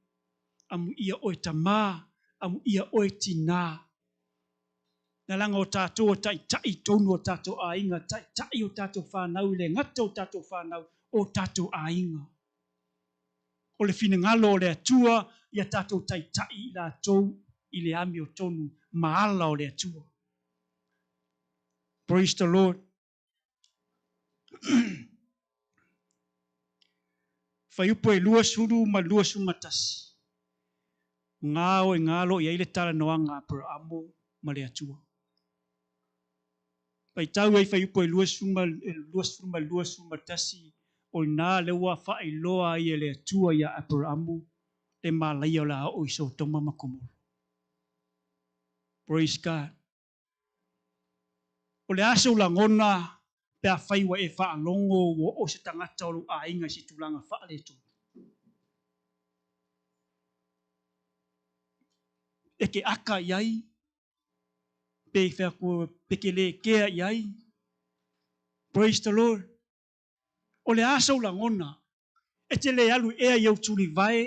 amuia oe tamā, amuia oe tinā. Na laga o tatou o taitai tonu o tatou aiga, taitai o tatou fanau i le gata o tatou fanau, o tatou aiga. O le finagalo o le Atua ia tatou taitai i latou i le amiotonu ma ala o le Atua. Praise the Lord. Fuaiupu e 20 ma 21. Ngā o i ngā lo i ai le talanoaga a Aperamo ma le Atua. Faitau ai fuaiupu e 20 ma 21, o inā lea ua faailoa ai e le Atua iā Aperamo le malaia o le a oo i Sotoma ma Komoro. Praise God. O le a sou lagona pe afai ua e faalogo ua oo se tagata o lou aiga i se tulaga faaletonu? E ke aka i ai, pe fai atu pe ke le kea i ai. Praise the Lord. O le a sou lagona? E te le alu ea i ou tulivae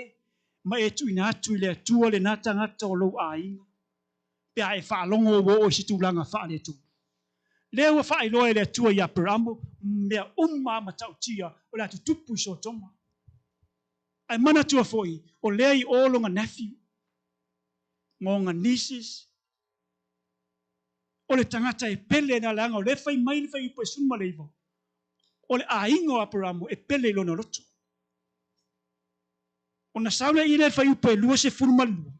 ma e tuuina atu i le Atua lena tagata o lou aiga, pe a e faalogo ua oo i se tulaga faaletonu? Lea ua faailoa e le Atua i Aperamo mea uma a matautia o le a tutupu i Sotoma. Ae manatua foi, o lea i o lona nephew, ma ona nieces, O le tagata e pele na leaga o lea e fai mai le fuaiupu e 19, o le aiga o Aperamo e pele i lona loto. Ona sau lea i le fuaiupu e 22,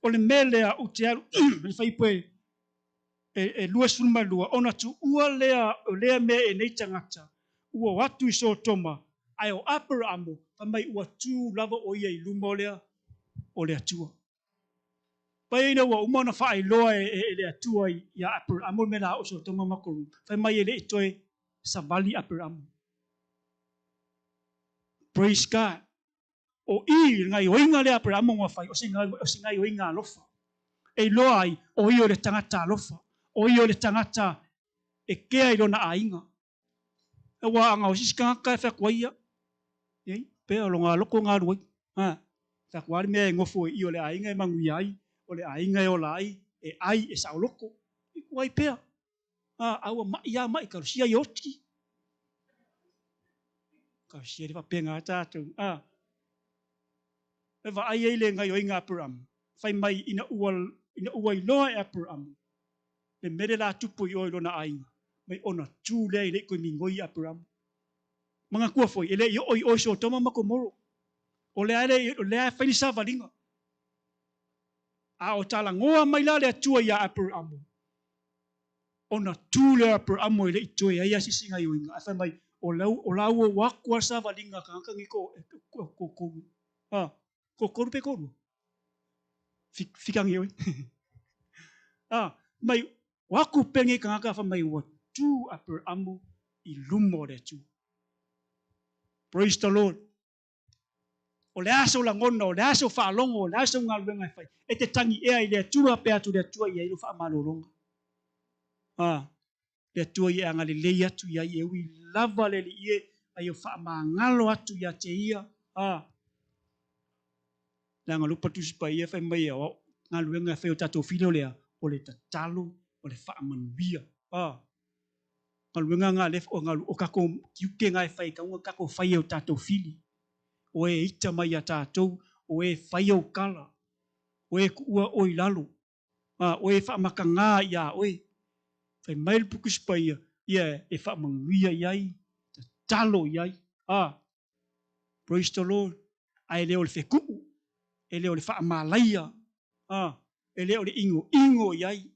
o le mea lea ou te alu le fuaiupu e 22, ona tuua lea o lea mea e nei tagata, ua o atu i Sotoma, ae o Aperamo fai mai ua tu lava o ia i luma o le, o le Atua. Pai ina ua uma ona faailoa e le Atua iā Aperamo le mea la a oo Sotoma ma Gomora, fai mai e le i toe savali Aperamo. Praise God. O i le gaioiga lea Aperamo ua fai, o se, o se gaioiga alofa. E iloa ai, o ia o le tagata alofa, o ia o le tagata e kea i lona aiga. Aua a gaosi se tagata e fai atu ai ia, ei, pea o lona loto e galu ai. Ha, fai atu lava le mea e nofo i i o le aiga e manuia ai, o le aiga e ola ai, e ai, e saoloto. I ku ai pea. Ha, a ua maʻi lava maʻi, talosia ia oti. Tausia le faapena a tatou. A. E vaai ai le gaioiga a Aperamo, fai mai ina ua, ina ua iloa e Aperamo le mea le la tupu i o i lona aiga, mai ona tu lea i le i toe migoi Aperamo. Manatua foi, e le i oo i o i Sotoma ma Komoro. O lea e, o lea e fai ni savaliga. A o talanoa mai la le Atua ia Aperamo, ona tu lea o Aperamo e le i toe ai a se isi gaioiga. Ae fai mai, o lau, o la ua ua aku a savaliga a tagata nei ko, ko, ko, ko, a, ko kolu pe kolua. Fikangi oi. A, mai, o aku penge tagata fai mai ua tu Aperamo i luma o le Atua. Praise the Lord. O le a sou lagona, o le a sou faalogo, o le a sou galuega e fai, e te tagi ea i le Atua pe atu le Atua i ai lou faamalologa. A, le Atua ia e agalelei atu i ai e ui lava le Alii e, a ia faamagalo atu ia te ia. A, leaga lupa Tusi Paia fai mai o galuega e fai o tatou fili o lea, o le tatalo, o le faamanuia. A, galuega nga le o galu o tatou tiute nga e fai e tatau ona tatou faia e o tatou fili. O e ita mai ia tatou, o e fai au tala, o e tuua oe i lalo, a o e faamatagā iā oe. Fai mai le Puku Paia, ia e faamanuia i ai, tatalo i ai. A, praise the Lord. Ae le o le fetuu, e le o le faamalaia, a, e le o le inoino i ai.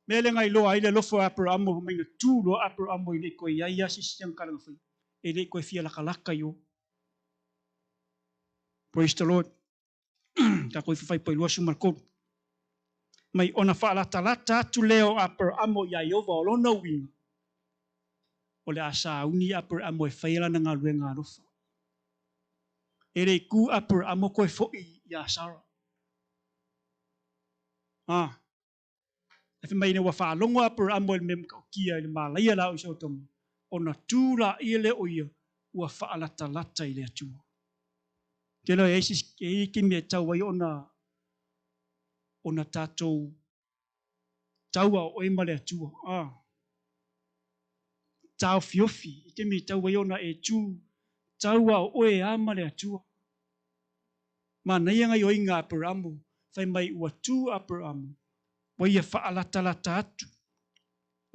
Mea lea na iloa ai le alofa o Aperamo, fai mai na tu loa Aperamo e le i toe i ai lava se isi ana tala na faia, e le i toe fia latalata i o. Praise the Lord. Tatou ifo fai 23. Mai ona faalatalata atu lea o Aperamo iā Ieova o lona uiga, o le a sauni Aperamo e faia lana galuega alofa. E le i tu Aperamo toe foi iā Sara. Ah, E fai mai ina ua faalogo Aperamo i le mea matautia i le malaia la o i Sotoma, ona tu laia lea o ia ua faalatalata i le Atua. Te loa e ai e ai taimi e tau ai ona ona tatou taua o oe ma le Atua. Ah. Taofiofi i taimi e tau ai ona e tu taua o oe a ma le Atua. Manaia gaioiga a Aperamo, fai mai ua tu Aperamo, ua ia faalatalata atu.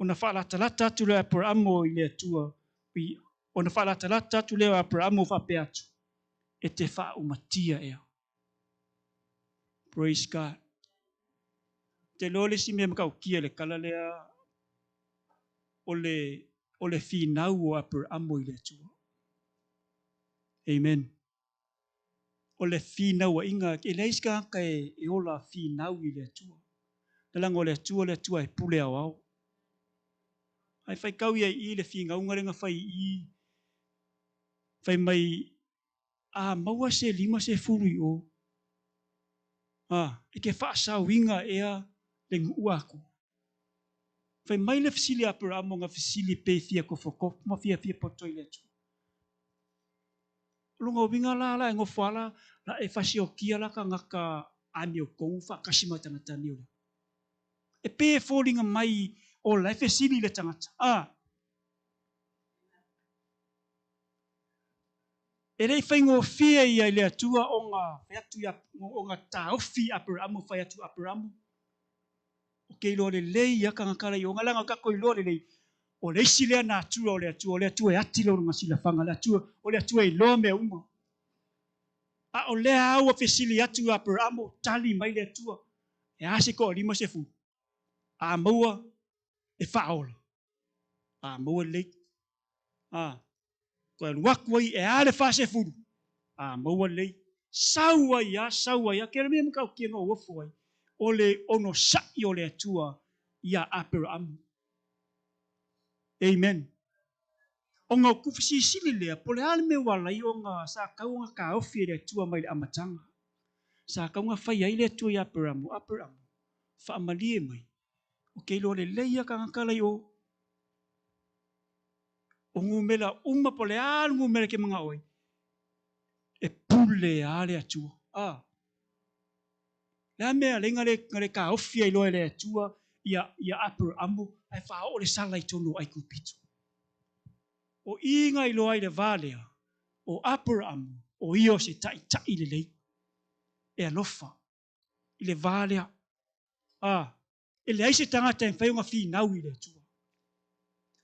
Ona faalatalata atu lea o Aperamo i le Atua, ona faalatalata atu lea o Aperamo faapea atu, e te faaumatia ea. Praise God. Te iloa le isi mea matautia i le tala lea o le, o le finau o Aperamo i le Atua. Amen. O le finauaiga, e leai se tagata e ola finau i le Atua. Leaga o le Atua le Atua e pule aoao. Ae faitau ia i i le finauga lea na fai i i, fai mai, a maua se 50 i o, a, e te faasaoina ea le nuu atoa. Fai mai le fesili a Aperamo na fesili pe fia tofotofo ma fia fia poto i le Atua. O lona uiga la, la e nofo lava la, la e fasiokia la tagata amiotonu faatasi ma tagata amio lea. E pei e foliga mai o la e fesili i le tagata, a. E le i faigofie ia i le Atua ona fai atu ia, ona taofi i Aperamo, fai atu Aperamo, Ou te iloa lelei ia tagata la i o, leaga o tatou iloa lelei, o le isi lea natura o le Atua, o le Atua e ati lona silafaga, le Atua, o le Atua e iloa mea uma. A o lea lava ua fesili atu ia Aperamo, tali mai le Atua, e a se toalima sefulu? A maua e faaola. A maua lelei. A, toe alu atu ai, e a le 40? A maua lelei. Sau ai a, sau ai a, ke le mea matautia na ou ofo ai, o le onosai o le Atua iā Aperamo. Amen. Ona o ku fesilisili lea, po o le a le mea ua ala ai ona sa tau ona taofi e le Atua mai le amataga. Sa tau ona fai ai le Atua iā Aperamo, Aperamo, faamalie mai, ou te iloa lelei lava tagata la i o. O numera uma po o le a le numera e te manao ai, e pule lava le Atua. A. Le a mea lea na le, na le taofi ai loa e le Atua ia, ia Aperamo ae faaoo le sala i totonu o Aikupito. O i na iloa ai le va lea, o Aperaamu, o ia o se ta'ita'i lelei, e alofa i le va lea. A, e leai se tagata e mafai ona finau i le Atua.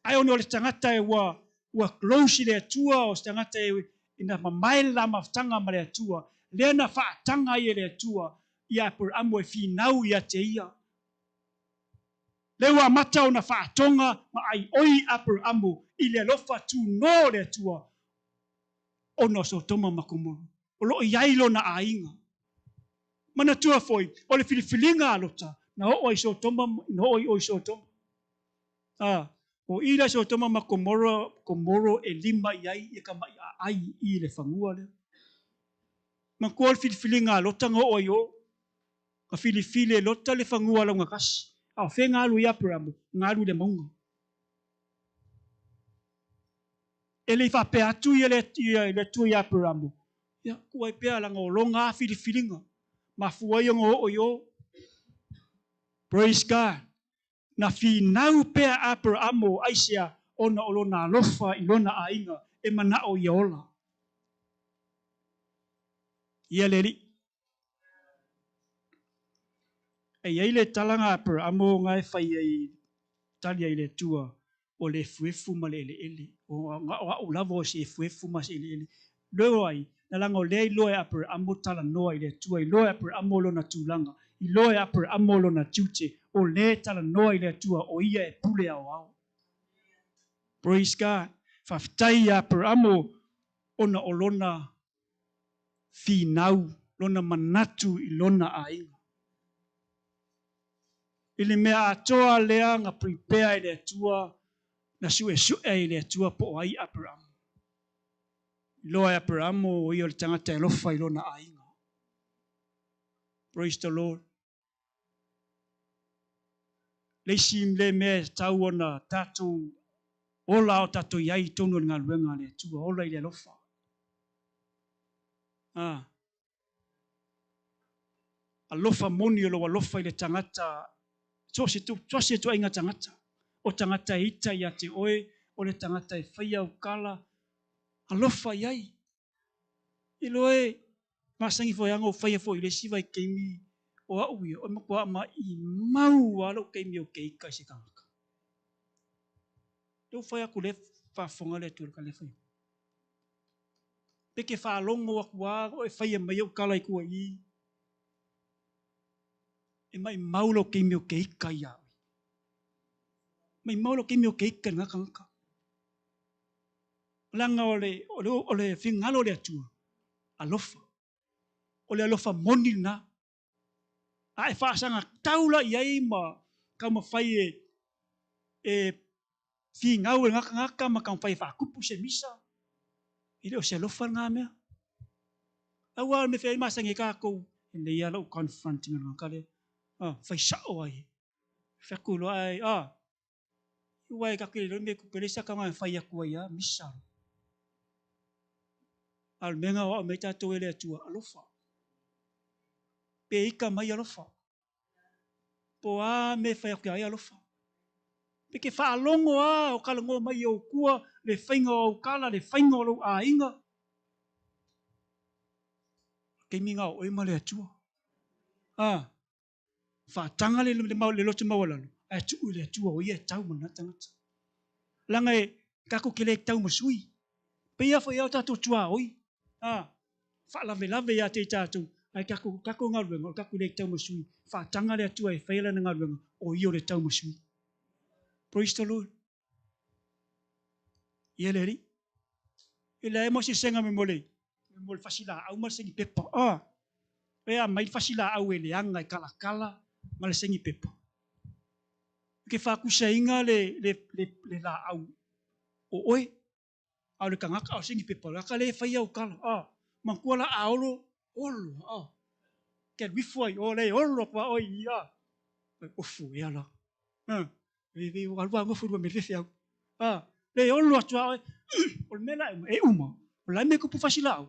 Ae ona o le tagata e ua ua close i le Atua, o se tagata e na mamae le la mafutaga ma le Atua, lea na faataga ai e le Atua ia Aperaamu e finau ia te ia. Lea ua amata ona faatoga ma aioi Aperaamu i le alofa tunoa o le Atua ona o Sotoma ma Komoro, o lo o i ai lona aiga. Manatua foi, o le filifiliga a Lota, na oo ai Sotoma, na oo i o i Sotoma. A, o i la Sotoma ma Komoro, Komoro e lima i ai ia ka ma'i aai i le fanua lea. Manatua o le filifiliga a Lota na oo ai o, na filifili e Lota le fanua laugatasi. A o fea na alu i Aperamo? Na alu i le mauga. E le i faapea atu ia le, ia, le Atua ia Aperamo, ia, tuu ai pea leaga o lona filifiliga, mafua ai ona oo i o. Praise God. Na finau pea Aperamo aisea ona o lona alofa i lona aiga e manao ia ola. Ia le Alii. E i ai le tala na Aperamo na e fai ai tali ai le Atua o le efuefu ma le eleele. O, o au lava o se efuefu ma se eleele. Leo ai, na laga o lea iloa e Aperamo talanoa i le Atua, iloa e Aperamo lona tulaga, iloa e Aperamo lona tiute, o lea e talanoa i le Atua, o ia e pule aoao. Praise God. Faafetai ia Aperamo ona o lona finau, lona manatu i lona aiga. I le mea atoa lea na prepare e le Atua, na su'esu'e ai e le Atua po o ai Aperamo. Iloa e Aperamo o ia o le tagata e alofa i lona aiga. Praise the Lord. Le isi le mea e tau ona tatou ola o tatou i ai i totonu o le galuega a le Atua, ola i le alofa. Ah. Alofa moni o lou alofa i le tagata, so o se so ituaiga tagata. O tagata e ita ia te oe, o le tagata e faia au kala, alofa i ai. Iloa e masani foi lava ona ou faia foi i le isi vaitaimi o au ia, o le matua maimau lava lou taimi ou te ita i se tagata. Lea ua fai atu lea faafofoga le Atua i le tala e fai. Pe ke faalogo atu lava o e faia mai au tala i tua i i, e maimau lou taimi ou te ita ia oe. Maimau lou taimi ou te ita i lena tagata. Leaga o le, o le, o le finagalo o le Atua, alofa. O le alofa moni lena. A e faasaga tau la i ai ma taumafai e, e finau e lena tagata ma taumafai e faatupu se misa, e le o se alofa lena mea. Aua o le mea fea ai masani ai tatou, e lelei lava lou confront ina o le tagata lea. Ah, fai sao ai. Fai atu loa ai, ah, aua e tatou te le iloa le mea e tupu ai, leai se ata e fai atu ai lava, misa loa. A o le mea na aoao mai ai tatou e le Atua, alofa. Pe ita mai alofa. Po o a mea e fai atu ia ai alofa. Pe ke faalogo lava o talanoa mai i ou tua, le faiga o au tala, le faiga o lou aiga. Taimi na o oe ma le Atua. Ah, faataga le, le, le loto maualalo, ae tuu i le Atua o ia e tau ma lena tagata. Leaga e tatou te le tau ma sui. Pei foi o tatou tuaoi, a, faalavelave ia te i tatou, ae tatou, tatou galuega, o tatou le tau ma sui. Faataga le Atua e faia lana galuega, o ia o le tau ma sui. Praise the Lord. Ia le Alii. E leai mo se sega me mo le, mo le fasilaau ma le segi pepa. Ah, e aumai le fasilaau e leaga e kalakala ma le segi pepa. Ke faakusaina le, le, le, le laau o oe, a o le tagata, a o le segi pepa, le aka le fai au kala. Ah, manatua la a olo, olo, ah. Ke alu ifo ai, o le olo atu a oe i, ah. Ofu ea la. Ah, e ua alu lava nofo i luma me le fefe au. Ah, le olo atu a oe, o le mea la e uma, e uma. O le a le mea e tupu fasilaau?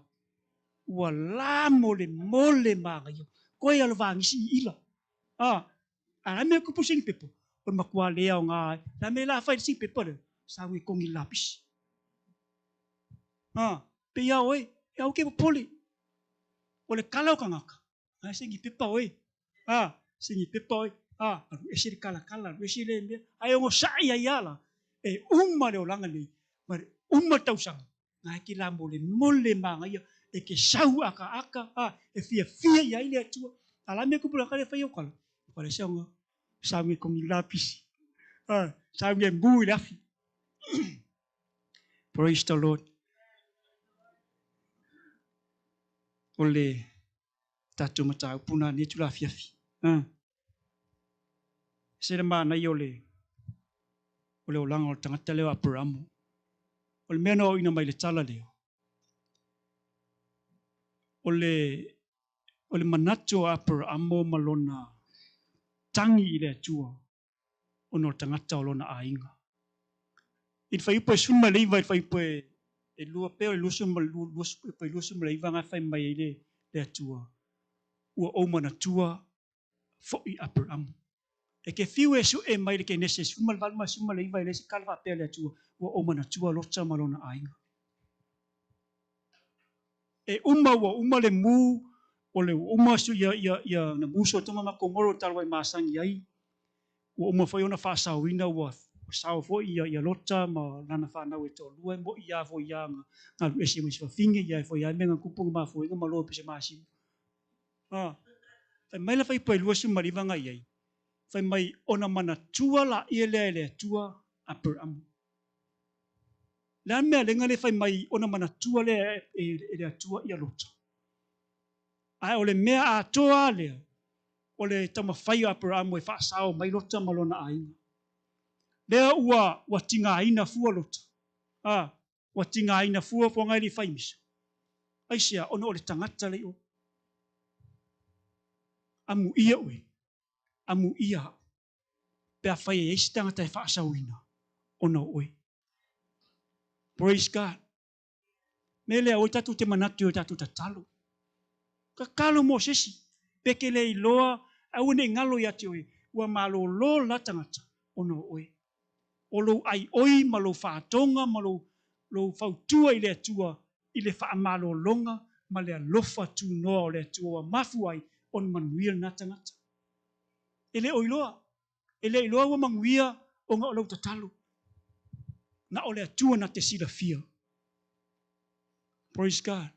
Ua la mole mole manaia. Koe alo vagisi i ila. Ah, a le a le mea e tupu sini pepa? O le matua le aoga ai. O le a le mea la fai i le sini pepa lea? Sau e kogi i le lapisi. A, pei a oe, e aua e te popole. O le kala o tagata, a saini pepa oe. A, saini pepa oe. A, alu ese le kalakala, alu ese le mea. Ae onosai ai lava la, e uma le olaga nei, ma le uma le tausaga, na e te lamolemole manaia, e te sau akaaka, a, e fiafia i ai le Atua. A o le a le mea e tupu i le tagata lea e fai au tala? Ua leai se aoga, sauni e togi lapisi, a, sauni e mu i le afi. Praise the Lord. O le tatou mataupu na nei tula afiafi. Ah. Se le manaia o le o le olaga o le tagata lea o Aperamo. O le mea na oina mai le tala lea. O le o le manatu o Aperamo ma lona tagi i le Atua ona o le tagata o lona aiga. I le fuaiupu e 19 i le fuaiupu e 2 pea o le 29 na fai mai ai le Atua, ua ou manatua foi Aperamo. E te fiu e sue mai le Kenese 18 ma le 19 e leai se tala faapea le Atua, ua ou manatua Lota ma lona aiga. E uma ua uma le mu o le ua uma su ia ia ia na mu Sotoma ma Komoro talu ai masani ai, ua uma foi ona faasaoina ua sao foi ia ia Lota ma lana fanau e toalua e mo'i ia foi ia na alu ese ma si fafine ia e foi ia mea na tupu na mafuaina ma loa pese masina. Ah, fai mai la fuaiupu e 29 na i ai, fai mai ona manatua laia lea e le Atua Aperamo. Le a le mea lenga le fai mai ona manatua lea e le Atua ia Lota. Ae o le mea atoa lea, o le taumafai o Aperamo e faasao mai Lota ma lona aiga. Lea ua ua tigaina fua Lota. A, ua tigaina fua fuaga e le i fai misa. Aisea, ona o le tagata le i o. Amuia oe, amuia au, pe afai e i ai se tagata e faasaoina ona o oe. Praise God. Me lea, aua tatou te manatu i o tatou tatalo. Tatalo mo se isi, pe te le iloa, aua ne i galo ia te oe, ua malolo la tagata ona o oe. O lou aioi ma lou faatoga ma lou, lou fautua i le Atua i le faamalologa ma le alofa tunoa o le Atua ua mafua ai ona manuia lena tagata. E le o iloa, e le iloa ua manuia ona o lau tatalo. Na o le Atua na te silafia. Praise God.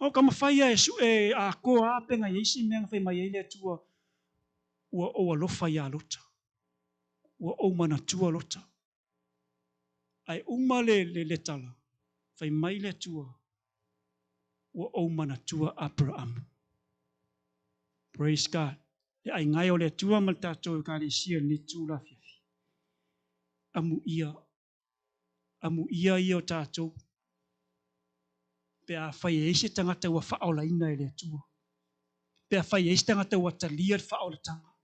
O ka mafai ia e sue atoa a pe na i ai se mea na fai mai ai le Atua, ua ou alofa iā Lota. Ua ou manatua Lota. Ae uma le, le, le tala, fai mai le Atua, ua ou manatua Aperamo. Praise God. Le aiga e o le Atua ma le tatou Ekalesia i lenei itula afiafi. Amuia, amuia ia o tatou, pe afai e i ai se tagata ua faaolaina e le Atua, pe afai e i ai se tagata ua talia le faaolataga,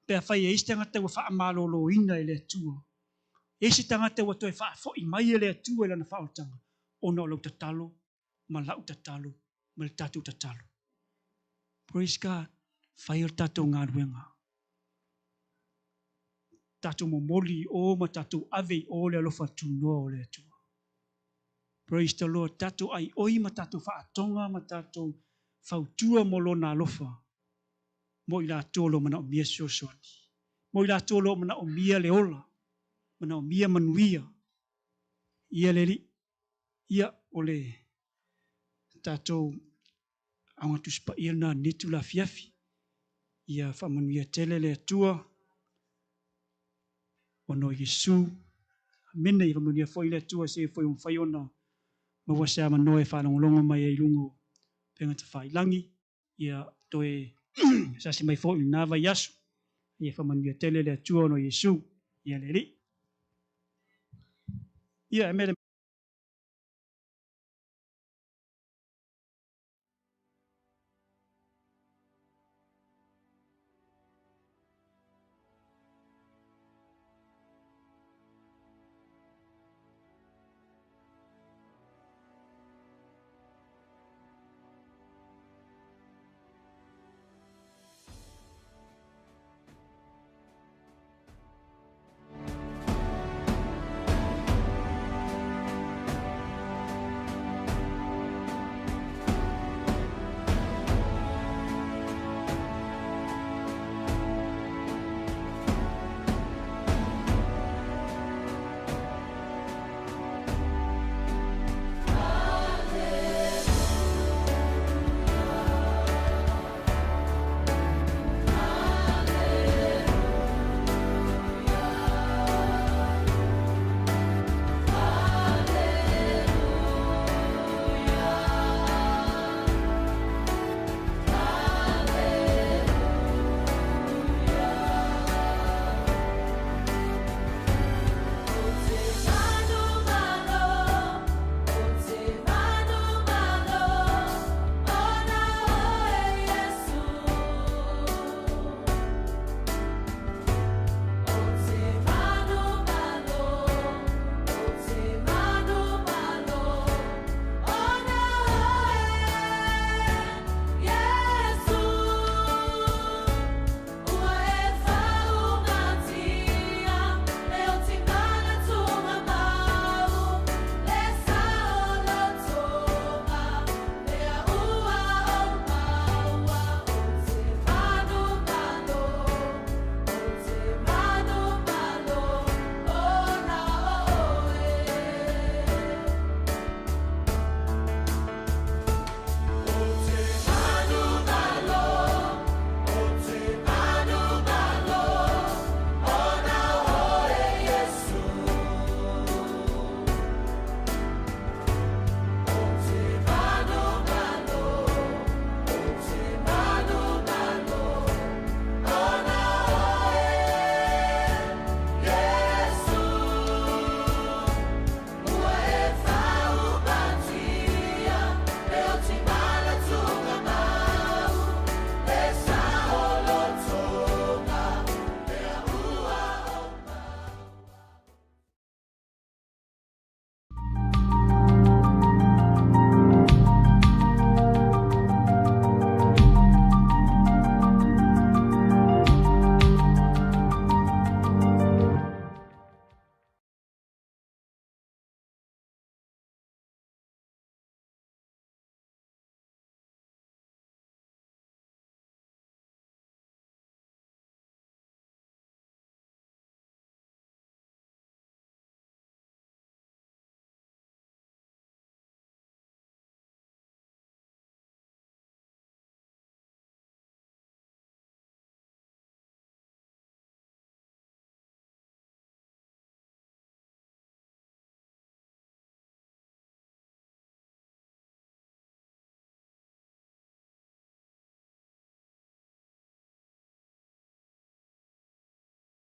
pe afai e i ai se tagata ua faamaloloina e le Atua, e i ai se tagata ua toe faafoi mai e le Atua i lana faaolataga, ona o lau tatalo ma lau tatalo ma le tatou tatalo. Praise God. Fai o le tatou galuega. Tatou momoli i o ma tatou ave i o le alofa tunoa o le Atua. Praise the Lord. Tatou aioi ma tatou faatoga ma tatou fautua mo lona alofa mo i latou o lo o manaomia fesoasoani. Mo i latou o lo o manaomia le ola, manaomia manuia. Ia le Alii, ia o le tatou Auga Tusi Paia lena lenei itula afiafi. Ia faamanuia tele le Atua ona o Iesu. Amene. Ia faamanuia foi le Atua se foi ua mafai ona maua se avanoa e faalogologo mai ai i luga o upega tafailagi. Ia toe sasi mai foi i lena vaiaso. Ia faamanuia tele le Atua ona o Iesu. Ia le Alii. Ia, e mea le